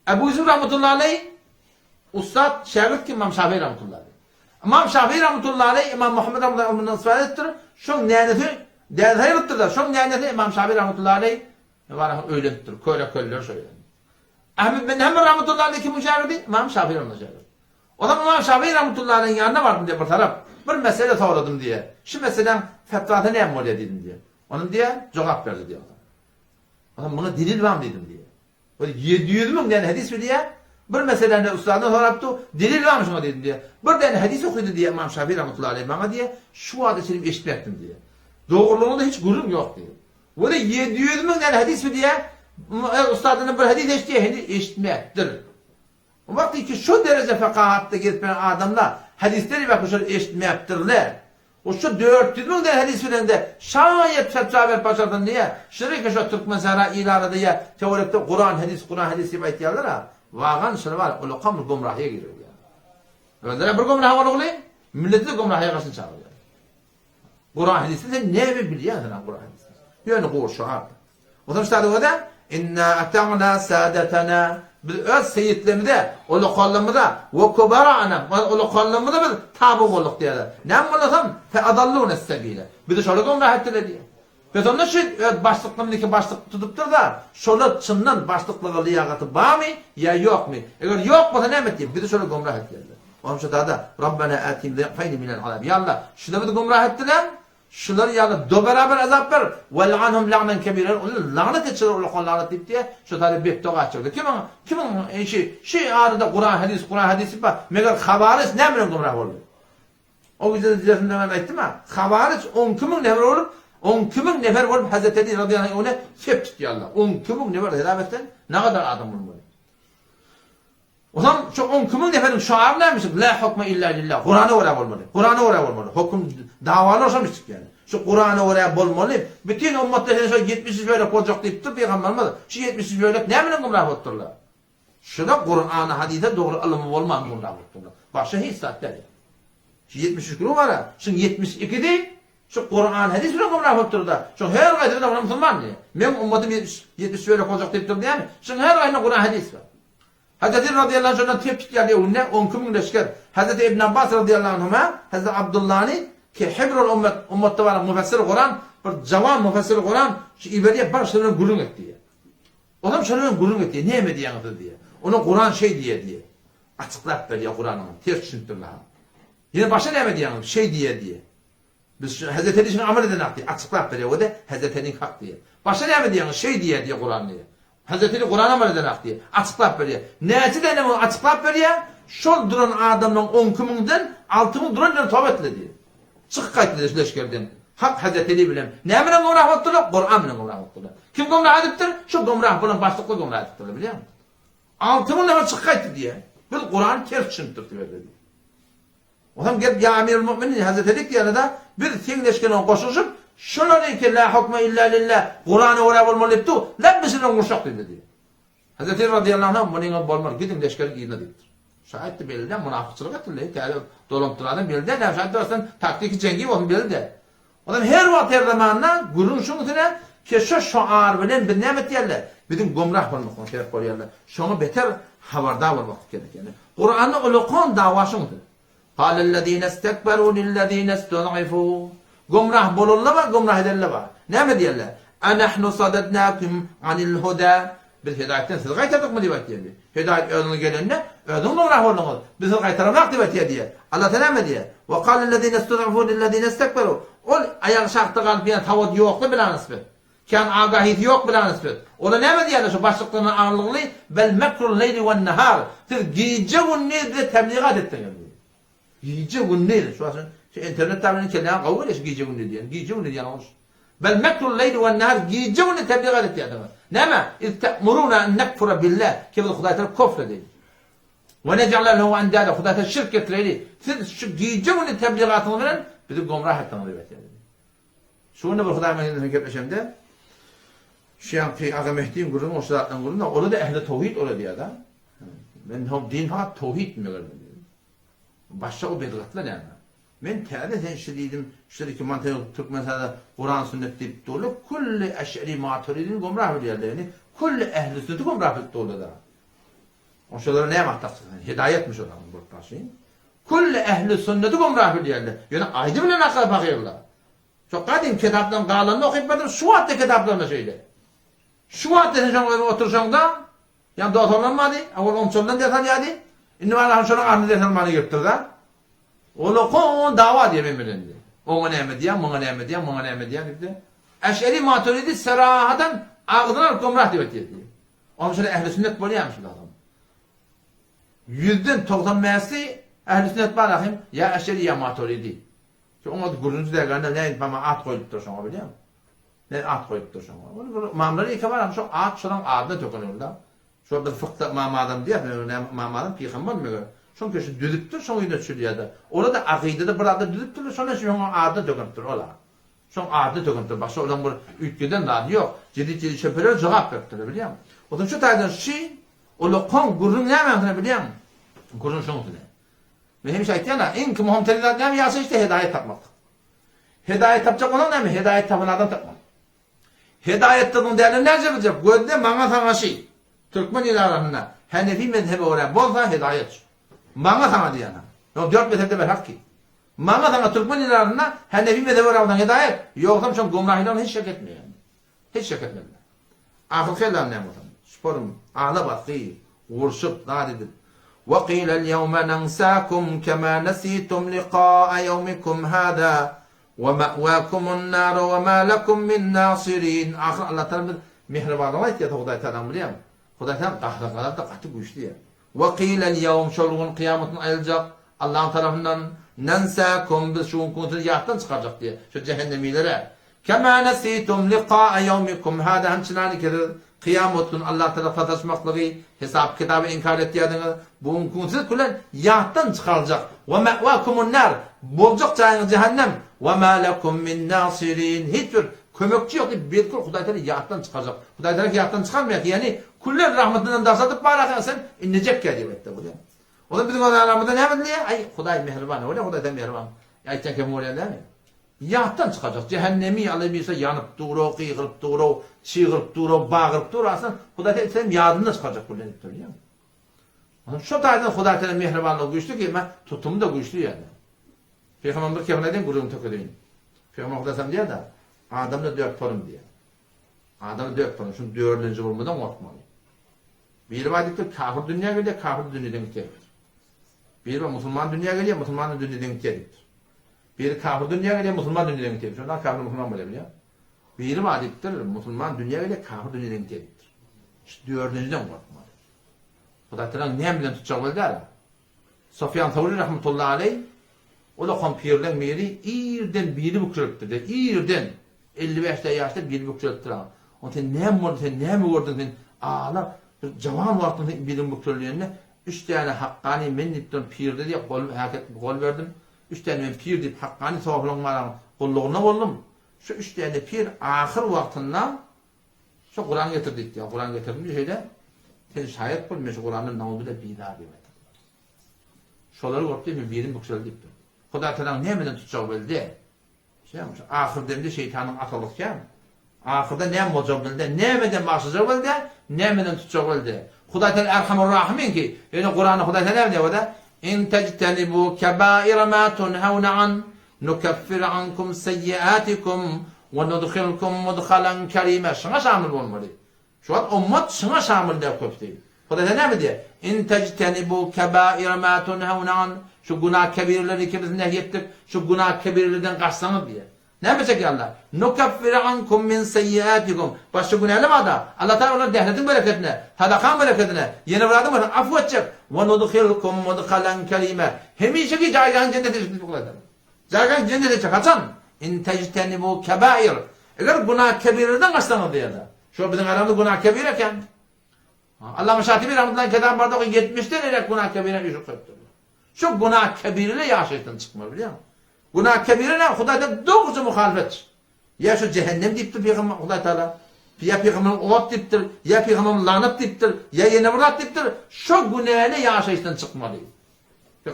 Ebu Ýusuf rahmetullahi aleýh ussat şägirt ki Ymam Şafii rahmetullahi aleýh. Ymam Şafii rahmetullahi aleýh Ymam Muhammed rahmetullahi aleýh ömründen istifade edipdir. Şoň nänesi dädesi aýrylypdyr-da, şoň nänesi Ymam Şafii rahmetullahi aleýh mübarek öýlenipdir. Köre köller şo ýerde. Ahmed bin Hanbel rahmetullahi aleýh kimiň şägirdi? Ymam Şafii rahmetullahi şägirdi. Onsoň Ymam Şafii rahmetullahi aleýhiň ýanyna bardym diýýär bir tarap. Bir mesele soradym diýýär. Şu meseläň fetwasy näme bolýar diýdim diýýär. Onuň diýýär, jogap berdi diýýär. Onsoň muňa delil barmy diýdim diýýär. Bir 700 müň däne hadis bilýär. Bir meseläni ustadyndan sorapdy, delil barmy şuňa diýdim diýýär. Bir däne hadis okydy diýýär Ymam Şafii rahmetullahi aleýh maňa diýýär, şu wagta çenli eşitmepdim diýýär. Dogrulygyna hiç gürrüň ýok diýýär. Weli 700 müň däne hadis bilýär. Ustadyndan bir hadis eşitýär, hindi eşitmepdir. O wagty ki şo dereje fekahatda gezip ýören adamlar hadysleri bak şol eşitmäpdirler. O şu 400 müňden hadys bilende şaýat fetwa berip başarsyn diýe, şiriki şo türkmen sähra il arada ýa töwerekde Kuran hadys Kuran hadys diýip aýtýarlar-a. Wagan şol bar ulakam bir gomrahyýa girýär. Özleri bir gomrahy bolugly, milleti de gomrahyýa garşy çagyrýar. Kuran hadysy sen näme bilýän sen Kuran hadysy? Ýöne gurşar. Ondan şada göre inna ata'na sadatana biz öz seýitlerimize, ulukallarymyza we kubarana, ulukallarymyza biz taby bolduk diýýärler. Näme bolasam fe adalluna sebile. Bizi şolar gümrah etdiler diýýär. Biz onda şu öz başlyklymyzy başlyk tutupdyr-da, şolar çyndan başlyklyga lyýagaty barmy ýa ýokmy? Eger ýok bolsa näme etýär? Bizi şolar gümrah etýärler. Onuň üçin dada, Rabbena atim zi'feýni minel azab. Ýa Allah, şular bizi gümrah etdiler, şular ýaly doberaber azap ber, wel'anhum la'nan kebiren, ony lagnet et, şular ulakan lagnet diýip diýýär, şu taýda betdoga etjekler. Kimiň, kimiň işi, şu arada Kuran hadys, Kuran hadys bar, meger hawaryç näme bilen gümrah boldy? O gije dersinde men aýtdym-a, hawaryç 12 müň nefer bolup, 12 müň nefer bolup Hazreti Ali radiyallahu anh öňüne sep tutýarlar. 12 müň nefer hesap etseň, nägadar adam bolmaly. Onam şu 12 müň neferiň şuary nämiş? La hukme illa lillah. Kurana görä bolmaly. Kurana görä bolmaly. Hukm dawalar şomy çykýar. Şu Kurana görä bolmaly. Bütün ummatda sen şu 73 bölek boljak diýipdir pygamberimiz. Şu 73 bölek näme bilen gümrah bolupdyrlar? Şuna Kurana, hadise dogry ylymy bolman gümrah bolupdyrlar. Başga hiç zat däl. Şu 73 grup bar, şuň 72-si şu Kur'an hadis bilen gümrah bolupdyr-da. Şu her gaýsy bilen musulman diýýär. Meň ummatym 70 73 bölek boljak diýipdir diýýärmi? Şuň her gaýsyna Kur'an hadis bar. Hazreti radyýallahu anh şondan tep tutýar öňünde 12 müň leşger. Hazreti Ibn Abbas radyýallahu anhuma Hazreti Abdullany ki hibrul ummet ummatda bar müfessir Kuran bir jawan müfessir Kuran şu iberýär bar şonuň bilen gürrüň et diýýär. Olam şonuň bilen gürrüň et diýýär. Näme diýýäňiz siz diýýär. Ona Kuran şeý diýýär diýýär. Açyklap berýär Kuranyň ters düşündirýär. Ýene başga näme diýýäňiz? Şeý diýýär diýýär. Biz şu Hazreti Ali şuny amal eden hak diýýär. Açyklap berýär. O-da Hazreti Aliň hak diýýär. Başga näme diýýäňiz? Şeý diýýär diýýär Kuran diýýär. Hazreti Ali Kuran amal eden hak diýýär. Açyklap berýär. Näçe däne muny açyklap berýär? Şol duran adamlaryň 12 müňden 6 müň duran ýerinde toba etdiler diýýär. Çykyp gaýtdylar şu leşgerden. Hak Hazreti Ali bilen. Näme bilen gümrah bolupdyrlar? Kuran bilen gümrah bolupdyrlar. Kim gümrah edipdir? Şu gümrah bolan başlyklar gümrah edipdirler, bilýäňmi? 6 müň nefer çykyp gaýtdy diýýär. Biz Kurany ters düşünipdiris diýýär. Onam gelip ýa Amirul Mu'minin Hazreti Ali diýende biz seň leşgeriňe goşulyşyp, şularyňky la hukme illa lillah, Kurana görä bolmaly diýip dur, läbbisi bilen urşak diýdi diýýär. Hazreti Ali radyýallahu anh munyňam bolmaz, gidiň leşgeriň yzyna diýipdir. Şa aýtdy belli däl, munafykçylyk etdi, täze dolanyp duran adam belli däl, näme şa aýtdy, sen taktiki jengi bolsun belli däl. Onam her wagt her zamanda gürrüň şuň üstüne ki şu şoar bilen biz näme etýärler? Biziň gomrah bolmaklygyna sebäp bolýarlar. Şoňa beter habardar bolmaklyk gerek ýani. Kuranda ulakan dawa şuň üstüne. Kalellezine istekberu lillezine istud'ifu. Gomrah bolanlar bar, gomrah edenler bar. Näme diýerler? Anahnu sadadnakum anil huda. Biz hidaýetden sizi gaýtardykmy diýip aýtýar. Hidaýet özüňize gelende, özüňiz gümrah bolduňyz. Biz sizi gaýtaramak diýip aýtýar diýýär. Allah Teala näme diýýär? Wa kalellezine istud'ifu lillezine istekberu. Ol aýagy şahda galyp ýa sawady ýokly bilanysbet. Kän agahysy ýok bilanysbet. Olar näme diýýärler şu başlyklaryndan agyrlykly bel mekrul leýli wen nahar. Siz gije gündiz bize tebligat etdiňiz diýýär. Gije gündiz şu wagt şu internet tabyny kelläňe gowy gelýär şu gije gündiz diýen. Gije gündiz diýen hoş. Bel mekrul leýli wen nahar gije gündiz tebligat etýärdiňiz. Näme? Iz te'muruna en nekfura billah. Ki biz Hudaý tarap kofr edeýin. We nej'ale lehu endada Hudaý tarap şirk getireli. Siz şu gije gündiz tebligatyňyz bilen bizi gomrah etdiňiz diýip aýtýar. Şu günde bir Hudaý bilen gepleşemde şu ýanky Aga Mehdiň gürrüňi şu zatlaryň gürrüňi ola-da ähli towhid ola diýýär-de. Men hom din fakat towhid meger. Başga o bedgatlar näme? Men täze sen şu diýdim, şu iki mantyk Türkmenistanda Kuran sünnet diýip durly, külli eş'ri maturidini gomrah bilýärler, ýagny külli ehli sünneti gomrah bilip durlar da. Oşalara näme atakçy sen? Hidaýetmi şolaryň bolup başy? Külli ehli sünneti gomrah bilýärler. Ýöne aýdy bilen akar pakyrlar. Şo gadym kitapdan galanyny okyp berdim, şu wagtda kitaplarynda şeýle. Şu wagtda sen şoň özüň oturşaňda, Ýa dogsanlanmady, owal onçaldan ders alýardy. Indi bana şonuň adyny ders almana gelipdir-de. Ol dawa diýýär men bilen diýýär. Oňa näme diýýär, muňa näme diýýär, muňa näme diýýär diýip-de. Eş'eri Maturidi serahadan agzyny alyp gomrah diýip aýtýar diýýär. Onuň şeýle ähli sünnet bolýarmy şul adam? Ýüzden 95-si ähli sünnet bar ahym, ýa Eş'eri ýa Maturidi. Şu oňa gürrüňsi dägende näin pama at goýlupdyr şoňa bilýäňmi? Ne at goýupdyr şoňa? Ol bir ymamlar ýeke bar, şo at şolaň adyna tökenildi. Şo biz fykda ymam azam diýýäs, meger näme ymam azam pygamber meger. Şoň keşi düzüpdir, şoň ýüzüne çülýär-de. Ola-da akydada bir zatlar düzüpdirler, şondan şoň adyna tökenipdir ola. Şoň adyna tökenipdir. Başga olaň bir üýtgeden zady ýok. Jedit-jedit şöpeler jogap beripdirler, bilýäňmi? Onsoň şu taýdan şi olakan gürrüň nämäňsine bilýäňmi? Gürrüň şoňsine. Men hemişe aýtýan-a, iň möhüm teri zat näme ýaşaýyşda hedaýat tapmakdyr. Hedaýat tapjak bolsaň näme? Hedaýat tapan adam tapmaly. Hedaýatda däli näce biljek? Gözle maňa saňa şi. Türkmen il arasynda Henefi mezhebe görä bolsa hedaýat şu. Maňa saňa diýýän ha. Ýok dört mezhepde bir hak ki. Maňa saňa türkmen il arasynda Henefi mezhebe görä bolsaň hedaýat, ýogsam şoň gomrahylygyna hiç şek etmeýän. Hiç şek etmediler. Ahyrky ellam näme bolsa. Şuporym ala basgy, urşup, zat edip. Wa qilal ýewme nansakum kema nesitum liqaa ýewmikum hada Wa ma'wakumun nar wa ma lekum min nasirin. Ahyr Allah Taala biz mähribanlygyny aýtýar Hudaý Taalaň bilýäňmi? Hudaý Taala gahry gazapda gaty güýçli ýa. Wa qilal ýewm şol gün kyýamat gün aýyljak Allahyň tarapyndan nansakum biz şu günki gün sizi ýatdan çykarjak diýýär şu jähennemilere. Kema nesitum liqaa ýewmikum hada hem çynanyki siz Kyýamat güni Allah tarapa sataşmaklygy, hesap-kitaby inkar etýärdiňiz. Bu günki gün siz külen ýatdan çykaryljak. Wa ma'wakumun nar, boljak jaýyňyz jähennem. Wa ma lekum min nasirin, hiç bir kömekçi ýok diýip belkul Hudaý Tagala ýatdan çykarjak. Hudaý Tagala ýatdan çykarmaýar, ýagny külen rahmetinden daşadyp bararsyň sen indejekkä diýip aýtdy bolýar. Onda biziň aramyzda näme diýýär? Aý, Hudaý mähriban, bolýar Hudaý sen mähriban. Aýtýan kim bolýar dämi? Ýatdan çykajak jähennemi Alla bilse ýanyp dur-ow, gygyryp dur-ow, çygyryp dur-ow, bagyryp dur aslynda Hudaý sen isleseň ýadyndan çykarjak bolýan diýip durýan. Onsoň şo taýdan Hudaý Tagala mähribanlygy güýçli ki, emma tutumy-da güýçli ýa-da. Pygamber bir kepin aýdaýyn gürrüňi tökedeýin. Pygamber Hudaý salam diýýär-de, adamda dört porum diýýär. Adamda dört porum, şuny dördünji bolmadan gorkmaly. Biri bar diýipdir, kafir dünýä gelýär, kafir dünýeden gitýär diýipdir. Biri bar musulman dünýä gelýär, musulman dünýeden gitýär diýipdir. Biri kafir dünýä gelýär, musulman dünýeden gitýär. Şonda kafir musulman bolýar bilýär. Biri bar diýipdir, musulman dünýä gelýär, kafir dünýeden gitýär diýipdir. Şu dördünjiden gorkmaly. Hudaý Tagala näme bilen tutjak bolýar? Sofýan Sawri rahmetullahi aleý ol okan pirleň biri irden bili bükülipdir. Irden 55 ýaşda bili bükülipdir. Onda sen näme boldy, sen näme gördüň, sen ala bir jawan wagtyň sen biliň bükülende üç däne hakkany men diýip duran pirde diýip gol häket gol berdim. Üç däne men pir diýip hakkany sofylaň malan gullugynda boldum. Şu üç däne pir ahyr wagtynda şu Kuran getir diýdi. Ýa Kuran getirdim diýip şeýle sen şaýat bol men şu Kurandan nauzubilla bizar diýip aýtdy. Şolary görüp diýip men bilim bükseldi diýipdir. Hudaý Tagalaň nämeden tutjagy belli däl. Şeýle şu ahyr demde şeýtanyň atalygy kän. Ahyrda näme boljagy belli däl, nämeden başlajagy belli däl, nämeden tutjagy belli däl. Hudaý Tagala Erhamur Rahimin ki, ýöne Kuranda Hudaý Tagala näme diýýär? In tejtenibu kebaira ma tunhauna an nukaffir ankum seyyiatikum we nudkhilkum mudhalan kerima. Şuňa şamil bolmaly. Şu wagt ummat şuňa şamil däl köpüsi. Hudaý Tagala näme diýýär? In tejtenibu kebaira ma tunhauna an şu günah kebirleri ki biz nehy etdik, şu günah kebirlerden gaçsaňyz diýýär. Näme çekýär Allah? Nukaffir ankum min seýýiatikum. Başga günäler barda. Allah Tagala olary dehletiň bereketine, sadakaň bereketine, ýene bir zadyň bereketine afw etjek. Wa nudkhilkum mudkhalan kerime. Hemişeki jaýlaryň jennete etjek diýip Hudaý Tagala. Jaýlaryň jennete etjek. Haçan? In tejtenibu kebair. Eger günah kebirlerden gaçsaňyz diýýär. Şo biziň aramyzda günah kebir eken. Allama Şatibi rahmetullahi kitaby barda o 70-den erek günah kebire üýşüp goýupdyr. Şu günah kebirele ýaşaýyşdan çykmaly bilýäňmi? Günah kebire näme? Hudaýdan dogruja muhalifet. Ýa şu jähennem diýipdir pygamber Hudaý Taala. Ýa pygamber ot diýipdir, ýa pygamber lanat diýipdir, ýa ýene bir zat diýipdir. Şu günäli ýaşaýyşdan çykmaly.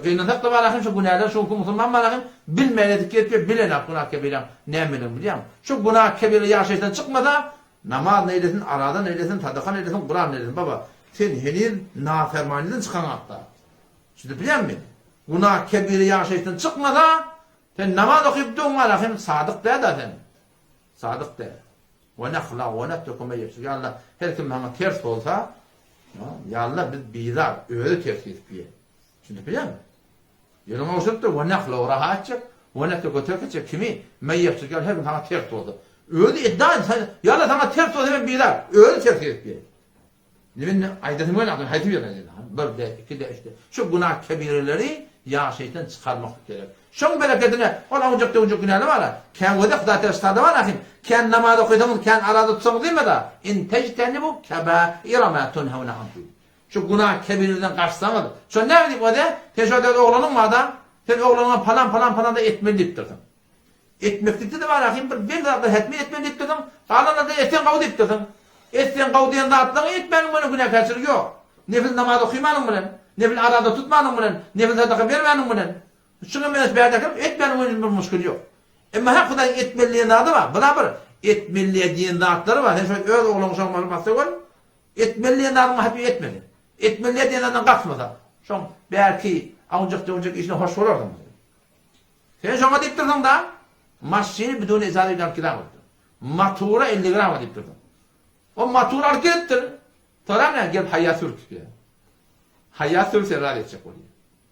Gynansak da bar ahim şu günäler şu günki musulman bar ahim bilmän edip gelip bilenok günah kebiräň nämedigini bilýäňmi? Şu günah kebire ýaşaýyşdan çykmasa Namaz neýlesin, araza neýlesin, sadaka neýlesin, Kuran neýlesin, baba, sen heniz nafermanydan çykaňakda. Şuny bilýäňmi? Günah kebire ýaşaýyşdan çykmasa, sen namaz okyp duň ala hem sadyk däl-de sen. Sadyk däl. We nahla we netruku men ýefsuk. Ýa Allah, her kim maňa ters bolsa, ýa Allah biz bizar, özi ters kesip ýer. Düşünip bilýärmi? Ýeriň ogşalypdyr, we nahla rahat etjek, we nahla göterip etjek kimi? Meýýefçilik her gün saňa ters bolsa. Özi eddaýyn, sen ýa-da saňa ters bolsa men bizar, özi ters edip ber. Indi men aýdasym gelýär, haýsy birini aýdaýyn? Bir de, iki de, üç de. Şu günah kebireleri ýaşaýyşdan çykarmaklyk gerek. Şoň berekedine ol awunjak-döwünjek günäler bar-a. Kän göze Hudaý tarapy bar ahim. Kän namaz okaýsaňyz, kän araza tutsaňyz diýmedi-a. In tejtenibu kebaira ma tunhewne anhu. Şu günah kebireden gaçsaňyz. Şo näme diýip göze? Sen şo öz oglanyň bar-da, sen oglanyňa palan-palan palan-da etmeli diýipdirsiň. Etmeklikde-de bar ahim bir belli zatlar hetmen etmeli diýipdirsiň, galanlarda etseň gowy diýipdirsiň. Etseň gowy diýen zatlaryňy etmäniň bilen günäkärçilik ýok. Nefil namaz okymanyň bilen, nefil araza tutmanyň bilen, nefil sadaka bermäniň bilen, şuňa meňzeş bärdekiler etmäniň bilen bir muşkil ýok. Emma hä Hudaýyň etmeli diýen zady bar. Bula bir etmeli diýen zatlary bar. Sen şo öz ogluňy şoňa baryp bassa gör. Etmeli diýen zadyňy hetmen etmedi. Etmeli diýen zadyndan gaçmasa, şoň bärki awunjak-döwünjek işine hoş bolarsyň. Sen şoňa diýip dursuň-da, maşyny bidun ejaza öýden alyp gidäň bolupdyr. Matura 50 grama diýip dursuň. O matura alyp gelipdir. Soram näme, gelip haýýa sürüp diýýär. Haýýa sürüp seni razy etjek bolýar.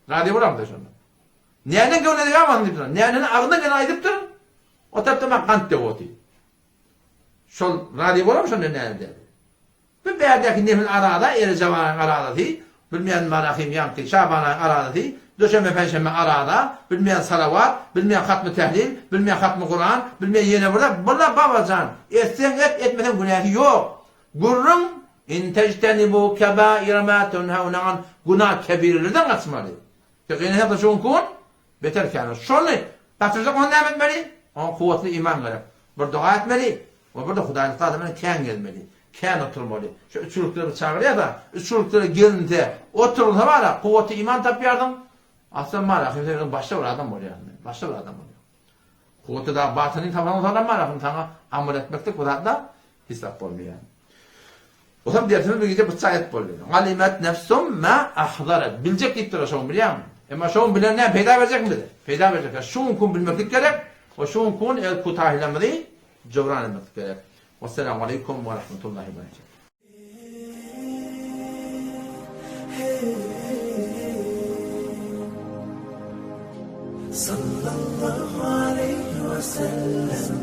Razy bolarmy sen şonda? Näden göwnüne degýär diýip dursun. Näden agzyna geleni aýdypdyr. O tarapda maňa gant döwüp otyr. Şol razy bolarmy şonda näden däl? Bu bärdäki nefil araza, Erejebanyň arazasy, bilmeýän Marahym ýaňky Şabanaň arazasy, döşenbe-penşenbe araza, bilmeýän salawat, bilmeýän hatmy tählil, bilmeýän hatmy Kuran, bilmeýän ýene bir zat, bula babajan, etseň et, etmeseň günäsi ýok. Gürrüň, In tejtenibu kebaira ma tunhewne an, günah kebirelerden gaçmaly. Gynansak-da şu günki gün Beter kän. Şony gaçyrjak bolsaň näme etmeli? Oňa kuwwatly iman gerek. Bir doga etmeli we bir-de hudaýlykda adam bilen kän gezmeli. Kän oturmaly. Şu üçürlikleri bir çagyrýar-da, üçürliklere gelinse, oturylsa bar-a, kuwwatly iman tapýarsyň. Aslam bar-a, sen özüň başga bir adam bolýarsyň. Başga bir adam bolýarsyň. Kuwwatly dagy batynyny tapansoň soňam bar-a, saňa amal etmeklik bu zatlar hiç zat bolmaýar. Bolsam dersimiz bir gije bir aýat boldy. Alimet nefsum ma ahzarat. Biljek diýip durar şoň bilýäňmi? Emma şoň bilen näme peýda berjekmi bize? Peýda berjek. Şu gün bilmeklik gerek we şu gün el kutahylamyzy jobran etmeklik gerek. Wassalamu aleýkum we rahmetullahi we berekatuh. Sallallahu aleýhi we sellem.